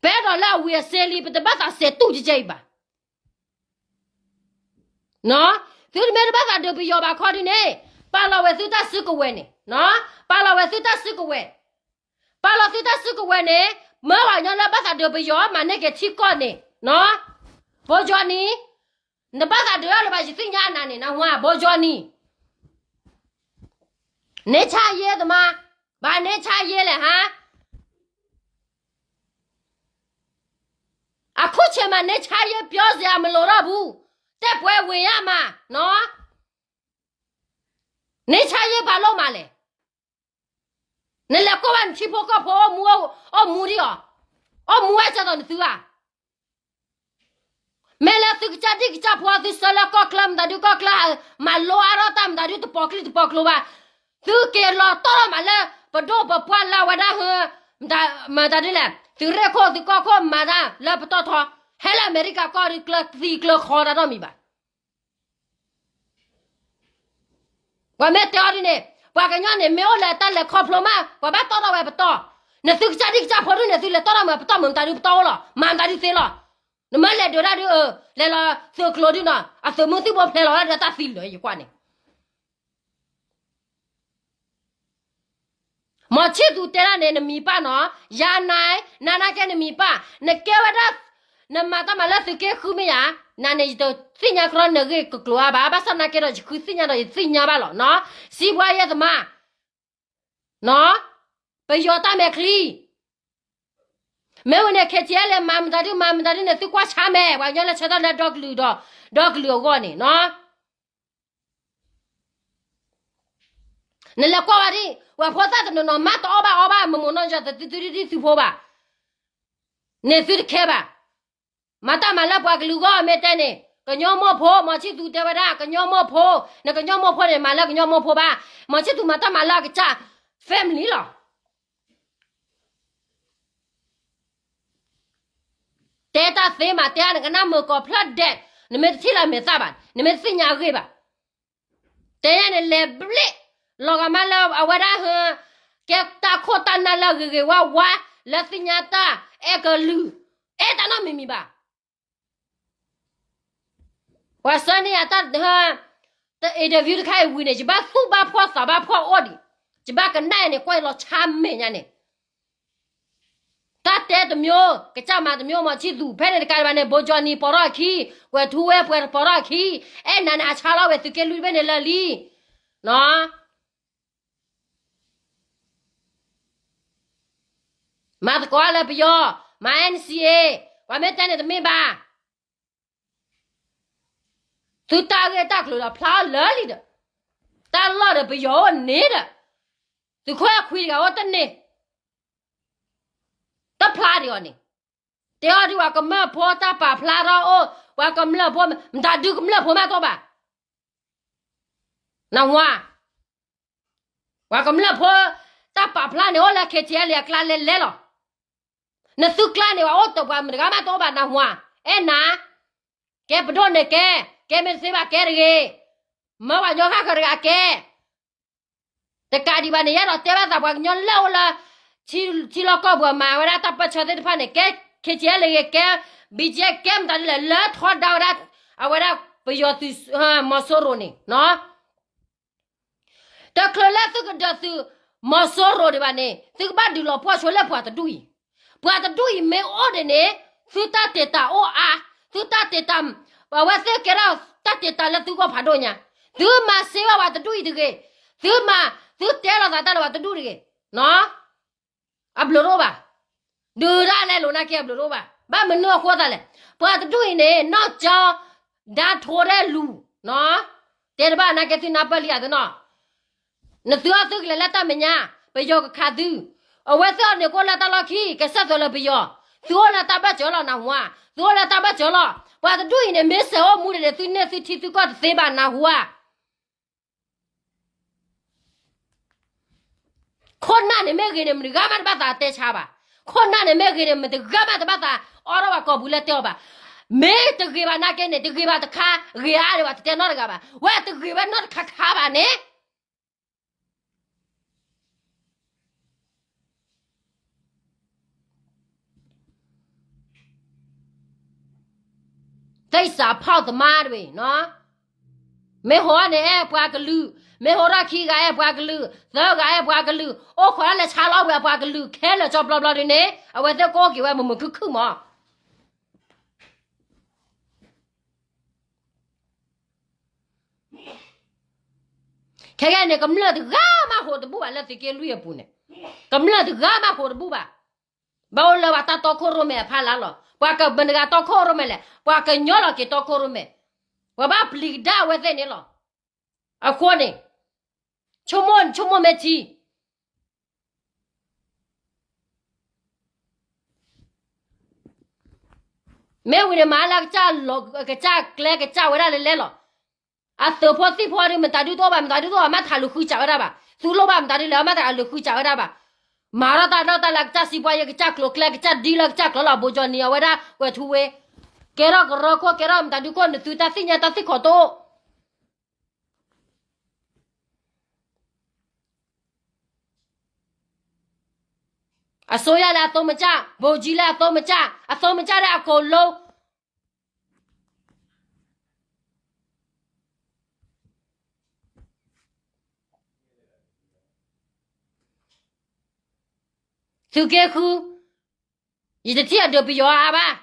ပအဲၣ်ဒိးလၢအဝံၤအစ့လံ ပတဘၣ်သးစဲးတူၢ်ကဲကဲအံၤဘၣ်. သုတမ့ၢ်တဘၣ်သးဒုးပယီၤဘၣ်ခီဒုန့ၣ်, ပာ်လီၤဝဲသုတၢ်စုကဝဲၤန့ၣ်, ပာ်လီၤဝဲသုတၢ်စုကဝဲၤ, ပာ်လီၤသုတၢ်စုကဝဲၤန့ၣ်, မၢပှၤကညီလၢဘၣ်သးဒုးပယီၤ မၤန့ၢ်က့ၤထံကီၢ်န့ၣ်, ဘိကၠီနံၤ, နဘၣ်သးဒုးအီၤလၢၤဘၣ် ယသ့ၣ်ညါနၤန့ၣ် နၢ်ဟူဧါ ဘိကၠီနံၤ, န့ဆါယ့သမား, ဘၣ်န့ဆါယ့လဲၣ်ဟါ အခုချိန်မှာ နေချာရေးပြောစရာမလိုတော့ဘူး, တိုက်ပွဲဝင်ရမှာနော်, နေချာရေးဘာလုပ်မှာလဲ, နလဲၤကွၢ်ဘၣ်နထံဖိကီၢ်ဖိ အိၣ်မူဒံးအီၤ, အိၣ်မူဝဲကၢ်သိးနသုဧါ, မ့ၢ်လၢသုကစၢ်ဒံၣ်ကစၢ်ဖိ သုဆၢလၢကီၢ်ချၢမတၤဒု ကီၢ်ချၢ မၤလိအါထီၣ်တၢ်မတၤဒု တပိာ်ချံတပိာ်ကျိဘၣ်, သုက့ၤလီၤတီၢ်ထီၣ်မးလၢ ပဒိၣ်ပပှၢ်လၢအဝဲဒၣ်ဟၢ မတၤဒုလဲၣ်, သုးရ့ၣ်ခိၣ်သုးကီၢ်ခိၣ်မၤတၢ်လၢပတီၢ်ထီ, ဟဲလၢအမဲရကၤကီၢ်ဒု ကျၢၤသံကျၢၤခီတၢ်နီတမံၤဘၣ်. ပှၤမ့ၢ်တဲအီၤဒ်န့ၣ် ပှၤကညီန့ၣ် မ့ၢ်အိၣ်လၢတၢ်လဲၤခီဖျိမး ပှၤဘၣ်တီၢ်ထီၣ်ဝဲပတီၢ်, နသုကစၢ်ဒံၣ်ကစၢ်ဖိဒုန့ၣ် သုလဲၤတီၢ်ထီၣ်မးပတီၢ်မုာ်မတၤဒုပတီၢ်အိၣ်လီၤ, မၤမတၤဒုသ့လီၤ, နမ့ၢ်လဲၤဒုးတၢ်ဒု လဲၤလီၤသုးကျိၤဒုနီၤ အသုးမုၢ်သံၣ်ဘိဖျဲးလီၤဒၣ်ဒီးတၢ်သံလၢာ်ယကွၢ်န့ၣ် မီၤဆံၣ်သူးတဲဒၣ်န့ၣ် နမံၤပၢ်နီၤ, ယၤနၤ, နၤနာ်က့နမံၤပၢ်, နကဲဝဲဒၣ်, နမၤတၢ်မၤလၢသုးက့ဃုမ့ၢ်ယၤ, နၤန့ၣ် ယတသ့ၣ်ညါကရီနဂ့ၢ်ကကျိၤအါဘၣ်, ဘၣ်ဆၣ်နာ်က့ဒီး ယဃုသ့ၣ်ညါဒီးယသ့ၣ်ညါဘၣ်လီၤနီၤ, စံးဘှါယဲၢ်သမါ, နီၤ, ပယီၤတၢ်မဲာ်ချံ မ့ၢ်ဝံၤန့ၣ် KTLA မၤမတၤဒု မၤမတၤဒုန့ၣ် သုကွၢ်ဆါမဲာ် ပှၤကညီလၢဆၢထၢၣ်လၢဒီကလုာ်ဒီး, ဒီကလုာ်အဂီၢ်န့ၣ်နီၤ, နလဲၤကွၢ်ဝဲဒၣ်, ပှၤဖိသၣ်တနီၤနီၤ မ့ၢ်တအီၣ်ဘၣ်အီဘၣ် မ့ၢ်မိၢ်နီၢ်ယီၤသုသုသုသုသုဖိဘၣ်, န့ၣ်သုတခဲဘၣ်, မၤတၢ်မၤလၢပှၤကလုာ်ဂီၢ်မ့ၢ်တဲန့ၣ်, ကညီမိၢ်ဖိ မီၤဆံၣ်သူးတဲဝဲဒၣ် ကညီမိၢ်ဖိ, နကညီမိၢ်ဖိန့ၣ် မၤလၢကညီမိၢ်ဖိဘၣ်, မီၤဆံၣ်သူးမၤတၢ်မၤလၢအကစၢ် family လီၤ. တဲတၢ်သ့မး တဲနကနၣ်မုာ်ကိးဖျၢၣ်ဒဲး, နမ့ၢ်တထံၣ်လၢမဲာ်သၣ်ဘၣ်, နမ့ၢ်တသ့ၣ်ညါအဂ့ၢ်ဘၣ်, တဲညါန့ၣ်လဲၤဘျ့ၣ်, လီၤဂာ်မးလၢအဝဲဒၣ်ဟၢ, ကဲတၢ်ခိၣ်တၢ်နၢ်လၢဂ့ၤဂ့ၤဝါဝါ, လၢသ့ၣ်ညါတၢ်အဲၣ်ကလုာ်, အဲၣ်တၢ်နီတမံၤမံၤဘၣ်. ပှၤဆှၢန့ၢ်ယၤတၢ်, တ interview တခါအံၤဝံၤန့ၣ် ယဘၣ်သူၣ်ဘၣ်ဖှီၣ်သးဘၣ်ဖှီၣ်အိၣ်ဒံး, ယဘၣ်ကနၣ်အံၤန့ၣ် ကွၢ်လီၤဆါမဲာ်ညါန့ၣ်, တၢ်တဲတမျိုး, ကစၢ်မၤတမျိုး မီၤဆံၣ်သူး ဖဲန့ၣ်တကးဒံးဘၣ်န့ၣ် ဘိကၠီနံၤပိာ်ထီၣ်အခံ, ကွဲၤထူဝဲပှဲၤပိာ်ထီၣ်အခံ, အဲၣ်နၤန့ၣ် အဆါလီၤဝဲသုးက့လွံၢ်တဘ့ၣ်န့ၣ်လၢာ်လံ, နီၤ မၤသကိးလၢပယီၤ, မၤ NCA, ပှၤမ့ၢ်တဲန့ၣ်တမ့ၢ်ဘၣ်. သုတၢ်ဂ့ၢ်တၢ်ကျိၤဒီးဖျါအီၤလၢာ်လံဒီး, တၢ်လီၢ်ဒီးပယီၤအိၣ်န့ၣ်ဒီး, သုးခိၣ်အဲၣ်ခွံတဂၤအိၣ်တန့ၢ်, တဖျါဒံးအီၤန့ၣ်, တဲအီၤဒ်ပှၤကမျၢၢ်ဖိတၢ်ပာ်ဖျါထီၣ်အိၣ်, ပှၤကမျၢၢ်ဖိ, မတၤဒုကမျၢၢ်ဖိမးတအိၣ်ဘၣ်. နၢ်ဟူဧါ, ပှၤကမျၢၢ်ဖိ, တၢ်ပာ်ဖျါန့ၣ်အိၣ်လၢ KTLA အကျါလဲၤလဲၤလီၤ. နသုကျါန့ၣ် ပှၤအိၣ်တပှၤမတၤတဂၤမးတအိၣ်ဘၣ်နၢ်ဟူဧါ, အဲၣ်နၤ, ကဲပဒိၣ်န့ၣ်ကဲ, ကဲမ့ၢ်တသ့ဘၣ်ကဲတဂ့ၤ, မၢပှၤကညီဃၣ်ဃၢၤတဂၤကဲ တကးဒံးဘၣ်န့ၣ် ယအဲၣ်ဒိးတဲဘၣ်သးပှၤကညီလၢအိၣ်လၢ ထံလီၢ်ကီၢ်ပူၤမၤဝဲဒၣ်တၢ်ပၢၢ်ဆၢသ့ၣ်တဖၣ်န့ၣ် ကဲ KTLA ဂ့ၤ ကဲ BGF ကဲမတၤဒ်လဲၣ် လၢထီဒါဝဲဒၣ် အဝဲဒၣ်ပယီၤသုး မီၤစိရိၤန့ၣ် တချုးလၢသုကဒၢးသုးမီၤစိရိၤဒံးဘၣ်န့ၣ် သုကဘၣ်ဒုးလီၤပှီၢ်ဆိလၢပှၤတဒူၣ်အံၤ, ပှၤတဒူၣ်အံၤမ့ၢ်အိၣ်ဒံးန့ၣ် သုတၢ်တ့ၢ်တၢ်အိၣ်အါ, သုတၢ်တ့ၢ်တၢ် အဝဲသ့ၣ်ကဲထီၣ်တၢ်တ့တၢ်လၢသုဂီၢ်ဖးဒိၣ်ညါ, သုမၤစ့ဝဲပှၤတဒူၣ်အံၤတဂ့ၤ, သုမၤ, သုတဲလိာ်သးတၢ်လၢပှၤတဒူၣ်တဂ့ၤ, အဘျုးတအိၣ်ဘၣ်. ဒုးဒၣ်လဲာ်လိာ်နာ်က့အဘျုးတအိၣ်ဘၣ်. ဘၣ်မနုၤအဃိသတးလဲၣ်, ပှၤတဒူၣ်အံၤန့ၣ် နီၢ်ကၠီ ဒါထိး ဒဲလူၤ, တဲတဘၣ်နာ်က့သုနၢ်ပၢၢ်လံယၤသနီၤ, နသုအီၣ်သုကလဲၤလၢတၢ်မဲာ်ညါ, ပယီၤကခးသု, အဝဲသ့ၣ်အီၤန့ၣ်ကအိၣ်လၢတၢ်လီၢ်ခံ ကစၢ်သွဲလၢပယီၤ, သုအိၣ်လၢတၢ်ဘၢၣ်စၢၤလီၤနၢ်ဟူဧါ, သုအိၣ်လၢတၢ်ဘၢၣ်စၢၤလီၤ. ပှၤတဒူၣ်အံၤန့ၣ် မ့ၢ်စဲးအိၣ်မူဒံးန့ၣ် သုန့ၢ်သုထံသုကီၢ်တသ့ဘၣ်နၢ်ဟူဧါ. ခိၣ်နၢ်န့ၣ်မ့ၢ်ဂ့ၤန့ၣ် မတဂၤမးတဘၣ်သးတဲဆါဘၣ်. ခိၣ်နၢ်န့ၣ်မ့ၢ်ဂ့ၤန့ၣ် မတဂၤမးတဘၣ်သးအီထီၣ်ဘၣ်ကိာ်ပူၤလၢတဲအီၤဘၣ်. မ့ၢ်တဂ့ၤဘၣ်နာ်က့န့ၣ် တဂ့ၤဘၣ်တခါ, ဂ့ၤအါဒံးဘၣ်တတဲနီတဂၤဘၣ်. ဝဲတဂ့ၤဝဲနီတခါခါဘၣ်န့ၣ် သ့ၣ်စးဖီၣ်သမါတဝံၤ, မ့ၢ်ဟိန့ၣ်အဲၣ်ပှၤကလုာ်, မ့ၢ်ဟိထီၣ်ခံဂၤအဲၣ်ပှၤကလုာ်, သၢဂၤအဲၣ်ပှၤကလုာ်, အိၣ်ခိးဒၣ်လဲာ်ဆါလီၤဝဲအပှၤကလုာ် ခဲလၢာ်ကၠီဘျီဘျီဒ်န့ၣ် အဝဲသ့ၣ်ကအိၣ်က့ၤဝဲမုာ်မုာ်ခုၣ်ခုၣ်မး. ခဲကနံၣ်န့ၣ် ကမျၢၢ်တဂၤမးဟိးတဘူၣ်ဘၣ်လၢသုးက့လွံၢ်အပူၤန့ၣ်, ကမျၢၢ်တဂၤမးဟိးတဘူၣ်ဘၣ်. ဘၣ်အိၣ်လၢပှၤတၢ်တီခိၣ်ရိၣ်မဲအဖီလာ်လီၤ. ပှၤကမတဂၤတီခိၣ်ရိၣ်မဲလဲၣ်, ပှၤကညီလီၤက့ၤတီခိၣ်ရိၣ်မဲ, ပှၤဘၣ်ပျံၤကဒါအဝဲသ့ၣ်န့ၣ်လီၤ. အဃိန့ၣ် ဆိကမိၣ်ဆိကမိၣ်မ့ၢ်ထံ မ့ၢ်ဝံၤန့ၣ် မၤလၢကစၢ်ကျဲကစၢ်ဝဲဒၣ်လဲၤလဲၤလီၤ. အသုးဖိသံၣ်ဖိဒီး မတၤဒုတအိၣ်ဘၣ်, မတၤဒုတအိၣ်ဘၣ် မ့ၢ်တၢ်လုၢ်ဃုစးဝဲဒၣ်ဘၣ်. သုလိၣ်ဘၣ်မတၤဒုလဲၣ် မ့ၢ်တၢ်လုၢ်ဃုစးဝဲဒၣ်ဘၣ်. မၤထီၣ်တၢ်ဒီးတၢ်လၢကစၢ်စံးပှၤယဲ ကစၢ်ကျိၤကျဲ ကစၢ်ဒ်လၢကစၢ်ကျိၤလီၤ. ဘိကၠီနံၤအဝဲဒၣ်ကွဲၤထူဝ့ ကဲထီၣ်ကရၢခိၣ် ကဲထီၣ်မတၤဒုခိၣ် နသုတၢ်သ့ၣ်ညါတၢ်သ့ၣ်ခီၣ်တအိၣ် အစိုးရလၢအသိမကျ, ဗိုလ်ကြီးလၢအသိမကျ, အသိမကျတဲ့အကုန်လုံး. သုးက့ဃု, ယတထံၣ်အဒုးပယီၤအါဘၣ်.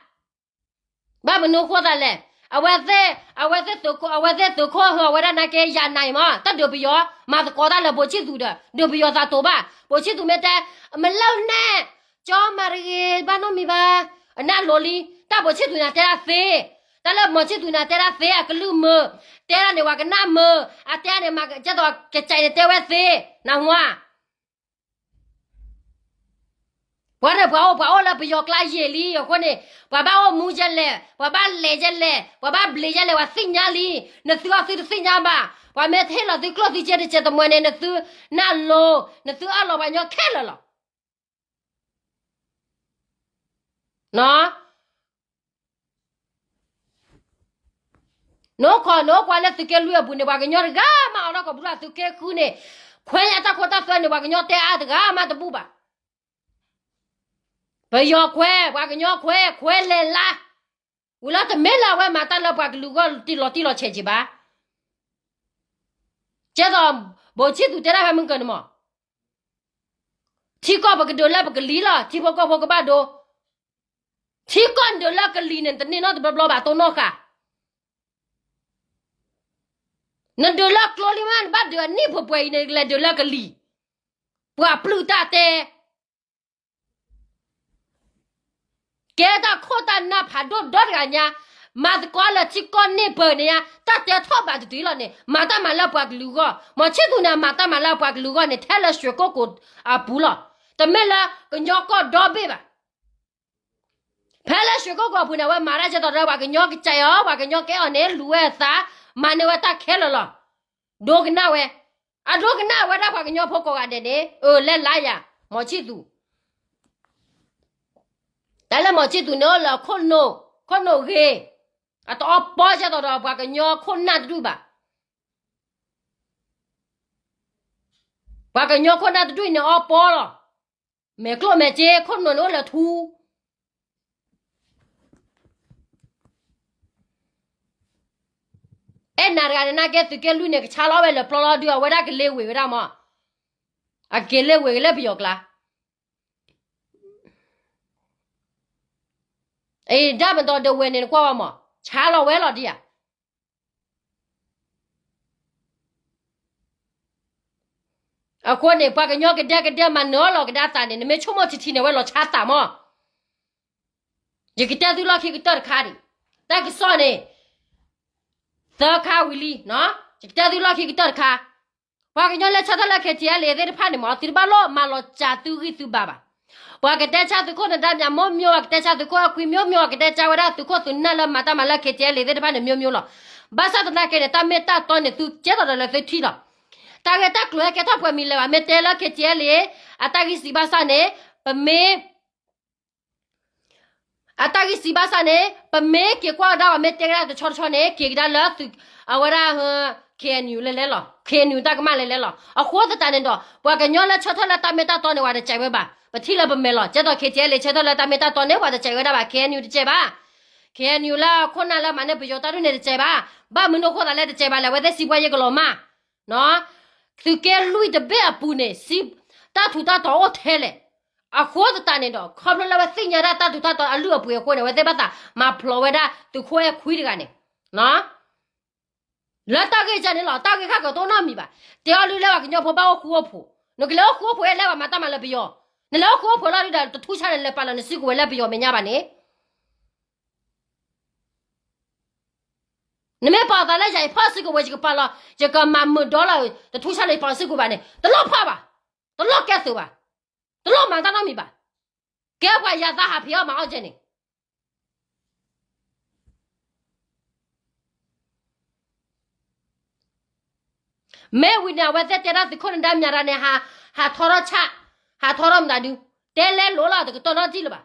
ဘၣ်မနုၤဃိသးလဲၣ်, အဝဲသ့ၣ်, အဝဲသ့ၣ်သုးခိၣ်, အဝဲသ့ၣ်သုးခိၣ်ဟၢအဝဲဒၣ်နာ်က့ ယၤနၤအံၤမး တၢ်ဒုးပယီၤ, မၤသကိးတၢ်လၢဗိုလ်ချစ်သူဒီး ဒုးပယီၤသးတိၤဘၣ်. ဗိုလ်ချစ်သူမ့ၢ်တဲ, မလၢန့ၣ်, ကၠီမၤတဂ့ၤ ဘၣ်နီတမံၤဘၣ်. အနၢ်လိၤလံ, တၢ်ဗိုလ်ချစ်သူန့ၣ်တဲဒၣ်သ့, တၢ်လၢဗိုလ်ချစ်သူန့ၣ်တဲဒၣ်သ့ အကလုၢ်မုာ်, တဲဒၣ်န့ၣ် ပှၤကနၣ်မုာ်, အတဲန့ၣ် မၤကဲသိးကစဲးန့ၣ်တဲဝဲသ့, နၢ်ဟူဧါ. ပှၤန့ၣ်ပှၤအိၣ်ပှၤအိၣ်လၢပယီၤကျါယံာ်လံအဃိန့ၣ်, ပှၤဘၣ်အိၣ်မူယဲလဲၣ်, ပှၤဘၣ်လဲၤယဲလဲၣ်, ပှၤဘၣ်ဘျံးယဲလဲၣ် ပှၤသ့ၣ်ညါလံ. နသုအီၤသုတသ့ၣ်ညါဘၣ်. ပှၤမ့ၢ်ဟ့ၣ်လီၤသုကျိၣ်သုစ့တစဲးတမှဲၤန့ၣ် နသုနၢ်လိၤ, နသုအၢၣ်လီၤပှၤကညီခဲလၢာ်လီၤ. နအိၣ်ခိးနအိၣ်ကွၢ်လၢသုးက့လွံၢ်အပူၤန့ၣ် ပှၤကညီတဂၤမးအီၤဒီး ကီၢ်ပူၤလၢသုးက့ဃုန့ၣ်, ခွဲးညါတၢ်ခိတၢ်သွဲန့ၣ် ပှၤကညီတဲအါတဂၤမးတဘူၣ်ဘၣ်. ပယီၤခွဲး, ပှၤကညီခွဲး, ခွဲးလဲၤလါ, ဝံၤလီၤတမ့ၢ်လၢအဝဲမၤတၢ်လၢပှၤကလုာ်ဂီၢ်တံၢ်လီၤတံၢ်လီၤဆဲးက့ၤဘၣ်. ကဲသိး, ဗိုလ်ချစ်သူတဲဒၣ်ဖဲမုၢ်ကၢၤန့ၣ်မး, ထံကီၢ်ပကဒုးလၢပကလံၤလီၤ, ထံဖိကီၢ်ဖိကဘၣ်ဒိ, ထံကီၢ်နဒုးလၢကလံၤန့ၣ် တန့ၢ်နီတဘျီဘျီဘၣ် တိၢ်နီၣ်ဃာ်. နဒုးလၢကျိလံမး နဘၣ်ဒုးအနံၣ်ပှဲၤပှဲၤအံၤန့ၣ် နကလဲၤဒုးလၢကလံၤ. ပှၤပျုၢ်တၢ်တဲ ကဲတၢ်ခိၣ်တၢ်နၢ်ဖးဒိၣ်ဒီတဂၤညါ, မၤသကိးလၢထံကီၢ်န့ၢ်ပၢၢ်န့ၣ်ညါ, တၢ်တဲထီၣ်ဘးတတုၤလီၤန့ၣ် မၤတၢ်မၤလၢပှၤကလုာ်ဂီၢ်, မီၤဆံၣ်သူန့ၣ် မၤတၢ်မၤလၢပှၤကလုာ်ဂီၢ်န့ၣ် ထဲလၢရွှေကုက္ကိုအပူၤလီၤ. တမ့ၢ်လၢကညီကီၢ်ဒီဘ့ၣ်ဘၣ်. ဖဲလၢရွှေကုက္ကိုအပူၤန့ၣ် အဝဲမၤတၢ်ကဲသိးဒီး ပှၤကညီကစဲးအီၤ, ပှၤကညီကဲအီၤန့ၣ် လူၤဝဲအသး, မၤန့ၢ်ဝဲတၢ်ခဲလၢာ်လီၤ. ဒိကနၣ်ဝဲ, အဒိကနၣ်ဝဲဒၣ်ပှၤကညီဖိကိးဂၤဒဲးန့ၣ်, အၢ လဲၤလါယၤ, မီၤဆံၣ်သူ တၢ်လၢမီၤဆံၣ်သူန့ၣ်အိၣ်လၢခိၣ်နူာ်, ခိၣ်နူာ်ဂ့ၤ, အတအီပီကဲသိးဒီးပှၤကညီခိၣ်နၢ်တဒူၣ်ဘၣ်. ပှၤကညီခိၣ်နၢ်တဒူၣ်အံၤန့ၣ်အီပီလီၤ. မဲာ်ကျိၣ်မဲာ်စ့ခိၣ်နူာ်န့ၣ်အိၣ်လၢထူ အဲၣ်နၤတဂၤန့ၣ် နာ်က့သုးက့လွံၢ်န့ၣ် ကဆါလီၤဝဲလၢပျီလီၤဒုး အဝဲဒၣ်ကလ့ဝ့ၤဝဲဒၣ်မး, အက့ၤလ့ဝ့ၤကလၢပယီၤကျါ. အံၤဒၣ်ပတီၢ်ဒဝဲၢ်န့ၣ် နကွၢ်ဝဲမး ဆါလီၤဝဲလီၤဒံးဧါ. အဃိန့ၣ် ပှၤကညီကဒဲကဒဲမၤနၢၤလီၤကဒါသးန့ၣ် နမ့ၢ်ဆိကမိၣ်ထံထံန့ၣ် ဝဲလီၤဆါသးမး. ယကတဲသုလီၢ်ခံကတၢၢ်တခါဒံး, တၢ်ကစီၣ်န့ၣ် သၢခါဝံၤလံ, ယကတဲသုလီၢ်ခံကတၢၢ်တခါ, ပှၤကညီလၢဆၢထၢၣ်လၢ KTLA သ့ၣ်တဖၣ်န့ၣ်မး သုတဘၣ်လိၣ်မၤလီၤစှၤသုဂံၢ်သုဘါဘၣ်. ပှၤကတဲဆါသုးခိၣ်နဒါမၠးမိၢ်မျိၢ်, ပှၤကတဲဆါသုးခိၣ်အခွံမျိၢ်မျိၢ်, ပှၤကတဲဆါဝဲဒၣ်သုးခိၣ်သုးနၢ်လၢမၤတၢ်မၤလၢ KTLA သ့ၣ်တဖၣ်န့ၣ် မျိၢ်မျိၢ်လီၤ. ဘၣ်ဆၣ်သနာ်က့န့ၣ် တၢ်မ့ၢ်တၢ်တီန့ၣ် သုကဲထီၣ်ဒီးလၢသုထံၣ်လီၤ. တၢ်ဂ့ၢ်တၢ်ကျိၤဟဲကဲထီၣ်ပှဲၤမံၤလၢၤဘၣ်, မ့ၢ်တဲလၢ KTLA အတၢ်ဂံၢ်စံးဘၣ်ဆၣ်န့ၣ် ပမ့ၢ် အတၢ်ဂံၢ်စံးဘၣ်ဆၣ်န့ၣ် ပမ့ၢ်က့ၤကွၢ်ကဒါ ပှၤမ့ၢ်တဲကဒါတဆီတဆီန့ၣ် က့ၤကဒါလၢသုး အဝဲဒၣ် KNU လၢလဲလီၤ. KNU တၢ်ကမၣ်လၢလဲလီၤ. အဃိသတးန့ၣ်ဒီး ပှၤကညီလၢဆၢထၢၣ်လၢတၢ်မ့ၢ်တၢ်တီန့ၣ် ပှၤတစဲးဝဲဘၣ်. ပထံၣ်လၢပမဲာ်လီၤ. ကဲသိး KTLA ဆၢထၢၣ်လၢတၢ်မ့ၢ်တၢ်တီန့ၣ် ပှၤတစဲးဝဲဒၣ်ဘၣ်. KNU တစဲးဘၣ်. KNU လၢခိၣ်နၢ်လၢမၤန့ၢ်ပယီၤတၢ်ဒုးန့ၣ်တစဲးဘၣ်. ဘၣ်မနုၤအဃိသးလဲၣ်တစဲးဘၣ်လဲၣ်, အဝဲသ့ၣ်စံးပှၤယကလီၤမၢ် သုးက့လွံၢ်တဘ့ၣ်အပူၤန့ၣ် စံး တၢ်ထူးတၢ်တီၤအိၣ်ထဲလဲၣ်. အဃိသတးန့ၣ်ဒီး ခီဖျိလၢအဝဲသ့ၣ်ညါဒၣ်တၢ်ထူးတၢ်တီၤအလုၢ်အပှ့ၤအဃိန့ၣ် အဝဲသ့ၣ်ဘၣ်သးမၤဖျိးဝဲဒၣ်သုးခိၣ်အဲၣ်ခွံတဂၤန့ၣ် လၢတၢ်ဂ့ၢ်ကန့ၣ်လီၤ. တၢ်ဂ့ၢ်ခါကတိၢ်နီတမံၤဘၣ်. တဲအီၤဒုးလၢပှၤကညီဖိဘၣ်အိၣ်ဃူအိၣ်ဖိး, နကလဲၤအိၣ်ဃူအိၣ်ဖိး အဲၣ်လဲၤဘၣ်မၤတၢ်မၤလၢပယီၤ, နလဲၤအိၣ်ဃူအိၣ်ဖိးလီၤဒုးဒီး တထူၣ်ဆါန့ၣ် လဲၤပာ်လီၤနစုကဝဲၤလၢပယီၤမဲာ်ညါဘၣ်န့ၣ် နမ့ၢ်ပာ်အသးလၢယၤ ယဖီၣ်စုကဝဲၤ ယကပာ်လီၤ ယကမၤမုာ်ဒီလၢ တထူၣ်ဆါန့ၣ် ယပာ်လီၤစုကဝဲၤဘၣ်န့ၣ် တလိၣ်ဖီၣ်ဘၣ်, တလိၣ်ကဲသုးဘၣ်, တလိၣ်မၤတၢ်နီတမံၤဘၣ်. ကဲပှၤယၤသးဟးဖံးအီၣ်မၤအီၣ်ကဲန့ၣ် မ့ၢ်ဝံၤန့ၣ် အဝဲသ့ၣ်တဲဒၣ်သုးခိၣ်နဒါမၠးတၢ်န့ၣ် ဟးထီထီၣ်ဆၣ်, ဟးထီထီၣ်မတၤဒု, တဲလဲလိာ်လီၤ တကတီၢ်နီတထံၣ်လၢၤဘၣ်.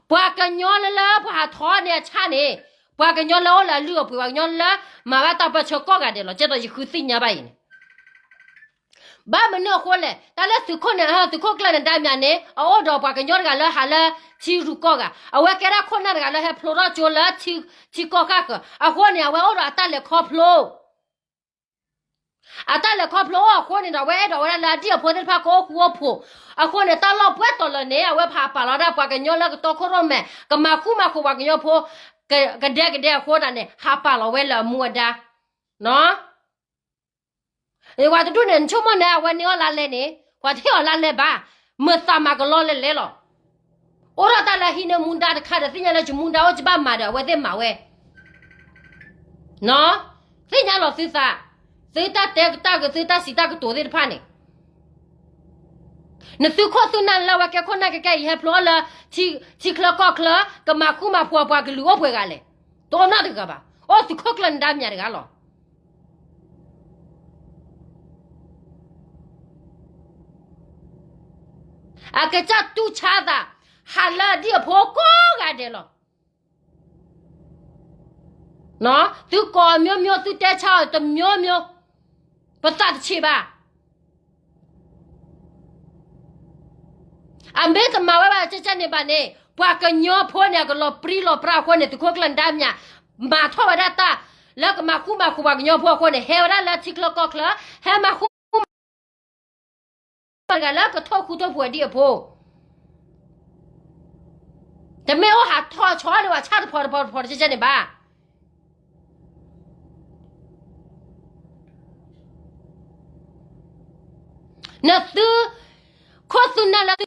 ပှၤကညီလၢလၢပှၤဟးထီၣ်န့ၢ်အဆၣ်န့ၣ်, ပှၤကညီလၢအိၣ်လၢအလုၢ်အပှ့ၤ ပှၤကညီလၢမၤဘၣ်တၢ်ပၢဆှၢကိးဂၤဒဲးလီၤ. ကဲသိးယဃုသ့ၣ်ညါဘၣ်အံၤန့ၣ် ဘၣ်မနုၤအဃိလဲၣ်, တၢ်လၢသုးခိၣ်န့ၣ် သုးခိၣ်ကျၢၢ်နဒါမၠးန့ၣ် အအိၣ်ဒီးပှၤကညီတဂၤလၢဟးလၢထံရူၢ်ကီၢ်ဂၤ, အဝဲကဲဒၣ်ခိၣ်နၢ်တဂၤလၢဟဲဖျိထီၣ်ကၠိလၢထံကီၢ်ဃၣ်ဃၢၤ, အဃိန့ၣ် အဝဲအိၣ်ဒီးအတၢ်လဲၤခီဖျိ အတၢ်လဲၤခီဖျိအဃိန့ၣ်ဒီး အဝဲအဲၣ်ဒိးဝဲဒၣ်လၢအဒံၣ်အဖိသ့ၣ်တဖၣ်ကအိၣ်ဃူအိၣ်ဖိး, အဃိန့ၣ် တၢ်လီၢ်ပှဲၤတီၤလၢာ်န့ၣ် အဝဲဟးပာ်လီၤဝဲဒၣ်ပှၤကညီလၢကတီခိၣ်ရိၣ်မဲာ် ကမၤဃူမၤဖိးပှၤကညီဖိ ကဒဲကဒဲအဃိသတးန့ၣ် ဟးပာ်လီၤဝဲလၢအမူအဒါ ပှၤတဒူၣ်န့ၣ် နဆိကမိၣ်န့ၣ် အဝဲန့ၢ်အီၣ်လါလဲန့ၣ် ပှၤတဟ့ၣ်အီၤလါလဲဘၣ်, မုာ်သးမၤကလီလဲလဲလီၤ. အိၣ်ဒီးတၢ်လၢဟံးန့ၢ်မူဒါတခါဒီး သ့ၣ်ညါလၢယမူဒါအိၣ် ယဘၣ်မၤဒီး အဝဲသ့ၣ်မၤဝဲ သ့ၣ်ညါလီၤသုသး, သုတၢ်တဲတၢ်ဂ့ၤ သုတၢ်စံးတၢ်ကတိၤသ့ၣ်တဖၣ်န့ၣ် နသုးခိၣ်သုးနၢ်လၢအဝဲကဲခိၣ်နၢ်ကဲကဲအံၤ ဟဲဖျိအီၣ်လၢ ထံချၢကီၢ်ချၢ ကမၤဃူမၤဖိးပှၤကလုာ်အိၣ်ပှဲၤဂၤလဲၣ်. တအိၣ်နီတဂၤဘၣ်. အိၣ်သုးခိၣ်ကျၢၢ်နဒါမၠးတဂၤလီၤ. အကစၢ်တူၢ်ဆါသး ဟးလၢအဒံၣ်အဖိကိးဂၤဒဲးလီၤ. သုကိးအမျိုးမျိုး သုတဲဆါအီၤတမျိုးမျိုး ပသးတဆံးဘၣ်. အမ့ၢ်တမၤဝဲဘၣ်ကဲကဲန့ၣ်ဘၣ်န့ၣ် ပှၤကညီဖိန့ၣ် အကလီၤပြံလီၤပြါအဃိန့ၣ် သုးခိၣ်ကျၢၢ်နဒါမၠး မၤထီၣ်ဝဲဒၣ်တၢ်လၢကမၤဃူမၤဖိးပှၤကညီဖိအဃိန့ၣ် ဟဲဝဲဒၣ်လၢထံချၢကီၢ်ချၢ ဟဲမၤဃူ မၤတဂၤလၢကထိၣ်ဃူထိၣ်ဖိးအဒံၣ်အဖိ တမ့ၢ်အိၣ်ဟးထီၣ်ဆီန့ၢ်ဝဲဆၣ်တဖီတဖီတဖီတကဲကဲန့ၣ်ဘၣ်. နသု ခိၣ်သုနၢ်လၢ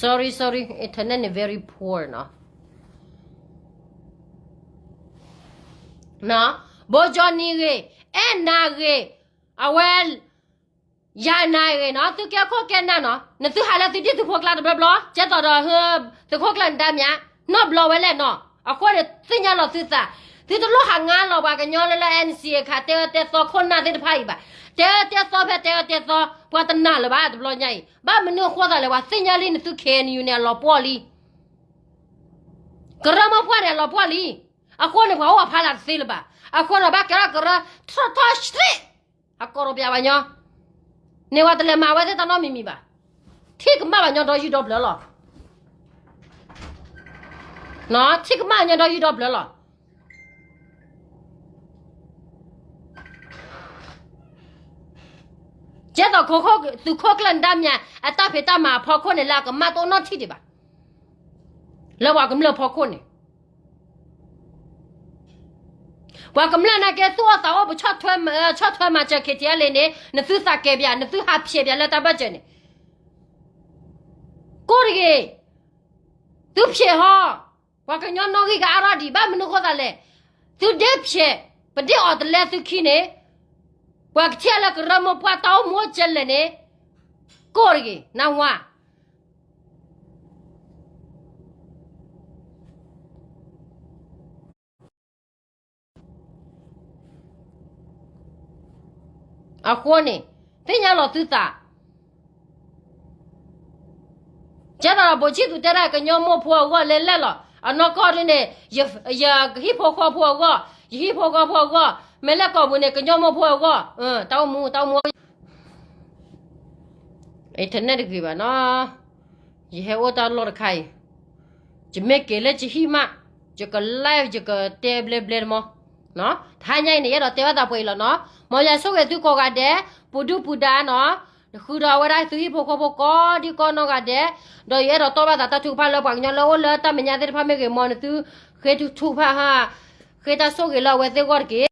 sorry sorry internet န့ၣ် very poor နီၤ. ဘိကၠီနံၤဂ့ၤ, အဲၣ်နၤဂ့ၤ, အဝဲ ယၤနၤဂ့ၤနီၤ, သုကဲခိၣ်ကဲနၢ်နီၤ, နသုဟးလၢသုဒံၣ်သုဖိကျါတဘျီဘျီ, ကဲသိးဒီး သုးခိၣ်ကျၢၢ်နဒါမၠး နီတဘျီဝဲလဲၣ်နီၤ. အဃိန့ၣ် သ့ၣ်ညါလီၤသုသး, သုတလိၣ်ဟးငါလီၤပှၤကညီလၢလၢ NCA ခး တဲအၢတဲသီခိၣ်နၢ်သ့ၣ်တဖၣ်အံၤဘၣ်. တဲအၢတဲသီဖဲတဲအၢတဲသီ ပှၤတနာ်လၢၤဘၣ်တဘျီညါအံၤ, ဘၣ်မနုၤအဃိသးလဲၣ်, ပှၤသ့ၣ်ညါလံနသု KNU န့ၣ် အလီၤပှီၢ်လံ. ကရၢမိၢ်ပှၢ်န့ၣ် အလီၤပှီၢ်လံ. အဃိန့ၣ် ပှၤအိၣ်အဖီလာ်တသ့လၢၤဘၣ်. အဃိန့ၣ် ဘၣ်ကဲထီၣ်ကရၢ ထီၣ်ထီၣ် straight အကိးဒီးပှၤကညီန့ၣ် ပှၤတလဲၤမၤဝဲသ့ၣ်တၢ်နီတမံၤမံၤဘၣ်. ထံၣ်ကမၣ်ပှၤကညီဒီယုၢ်ဒီဘျၢလီၤ. ထံၣ်ကမၣ်ပှၤကညီဒီယုၢ်ဒီဘျၢလီၤ. ကဲသိး သုးခိၣ်ကျၢၢ်နဒါမၠး အတၢ်ဖံးတၢ်မၤအဖီခိၣ်န့ၣ် လၢအကမၣ်တအိၣ်နီတထံၣ်ဒံးဘၣ်. လၢပှၤကမျၢၢ်ဖီခိၣ်န့ၣ် ပှၤကမျၢၢ်နာ်က့ သူၣ်အိၣ်သးအိၣ် ပဆီၣ်ထွဲမၤစၢၤ ခံထံအလံၤန့ၣ် နသုသးကဲၤပၠး နသုဟးဖျဲးပၠးလၢတၢ်ဘၢၣ်စၢၤန့ၣ် ကိၢ်တဂ့ၤ, သုဖျဲးဟီ, ပှၤကညီနီၣ်ဂံၢ်ကအါထီၣ်ဒံး ဘၣ်မနုၤဃိသးလဲၣ်, သုဒ့ဖျဲး, ပဒ့အီၤတလဲသုခံန့ၣ်, ပှၤကထံၣ်လၢကရၢမိၢ်ပှၢ်တၢ်အိၣ်မူအိၣ်ကဲလဲၣ်န့ၣ်, ကိၢ်တဂ့ၤ, နဝါ အဃိန့ၣ် သ့ၣ်ညါလီၤသုသး, ကဲသးဒီး ဘိၣ်ဆံၣ်သူတဲဒၣ် ကညီမိၢ်ဖိအဂီၢ်လဲၤလဲၣ်လီၤ. အနီၢ်ကီၢ်ဒ်န့ၣ် ယဟံၣ်ဖိဃီဖိအဂီၢ်, ယဟံၣ်ဖိဃီဖိအဂီၢ်, မ့ၢ်လဲၣ်ကိာ်ပူၤန့ၣ် ကညီမိၢ်ဖိအဂီၢ်, တၢ်အိၣ်မူ တၢ်အိၣ်မူ internet တဂ့ၤဘၣ်နီၤ, ယဟဲအိၣ်တၢ်လီၢ်တခါအံၤ, ယမ့ၢ်က့ၤလၢယဟံၣ်မး, ယက live ယကတဲဘျဲဘျဲတမီၤ, တဟါညါအံၤန့ၣ် ယအဲၣ်ဒိးတဲဘၣ်သးပှဲၤအံၤလီၤနီၤ, မ်ယွၤဆိၣ်ဂ့ၤသုကိးဂၤဒဲး, ပူၤဒုၣ်ပူၤဒါနီၤ, ဃုာ်ဒီးအဝဲဒၣ်သုဟံၣ်ဖိဃီဖိကိးဒံကိးနီၢ်ဂၤဒဲး, ဒီးယအဲၣ်ဒိးတီၢ်ဘၣ်သးတၢ်ထုကဖၣ်လၢပှၤကညီလၢအိၣ်လၢတၢ်မဲာ်ညါသ့ၣ်တဖၣ်မ့ၢ်ဂ့ၤ မ်နသုဃ့ထုကဖၣ်ဟါ, ဃ့တၢ်ဆိၣ်ဂ့ၤလၢအဝဲသ့ၣ်အဂီၢ်တက့ၢ်.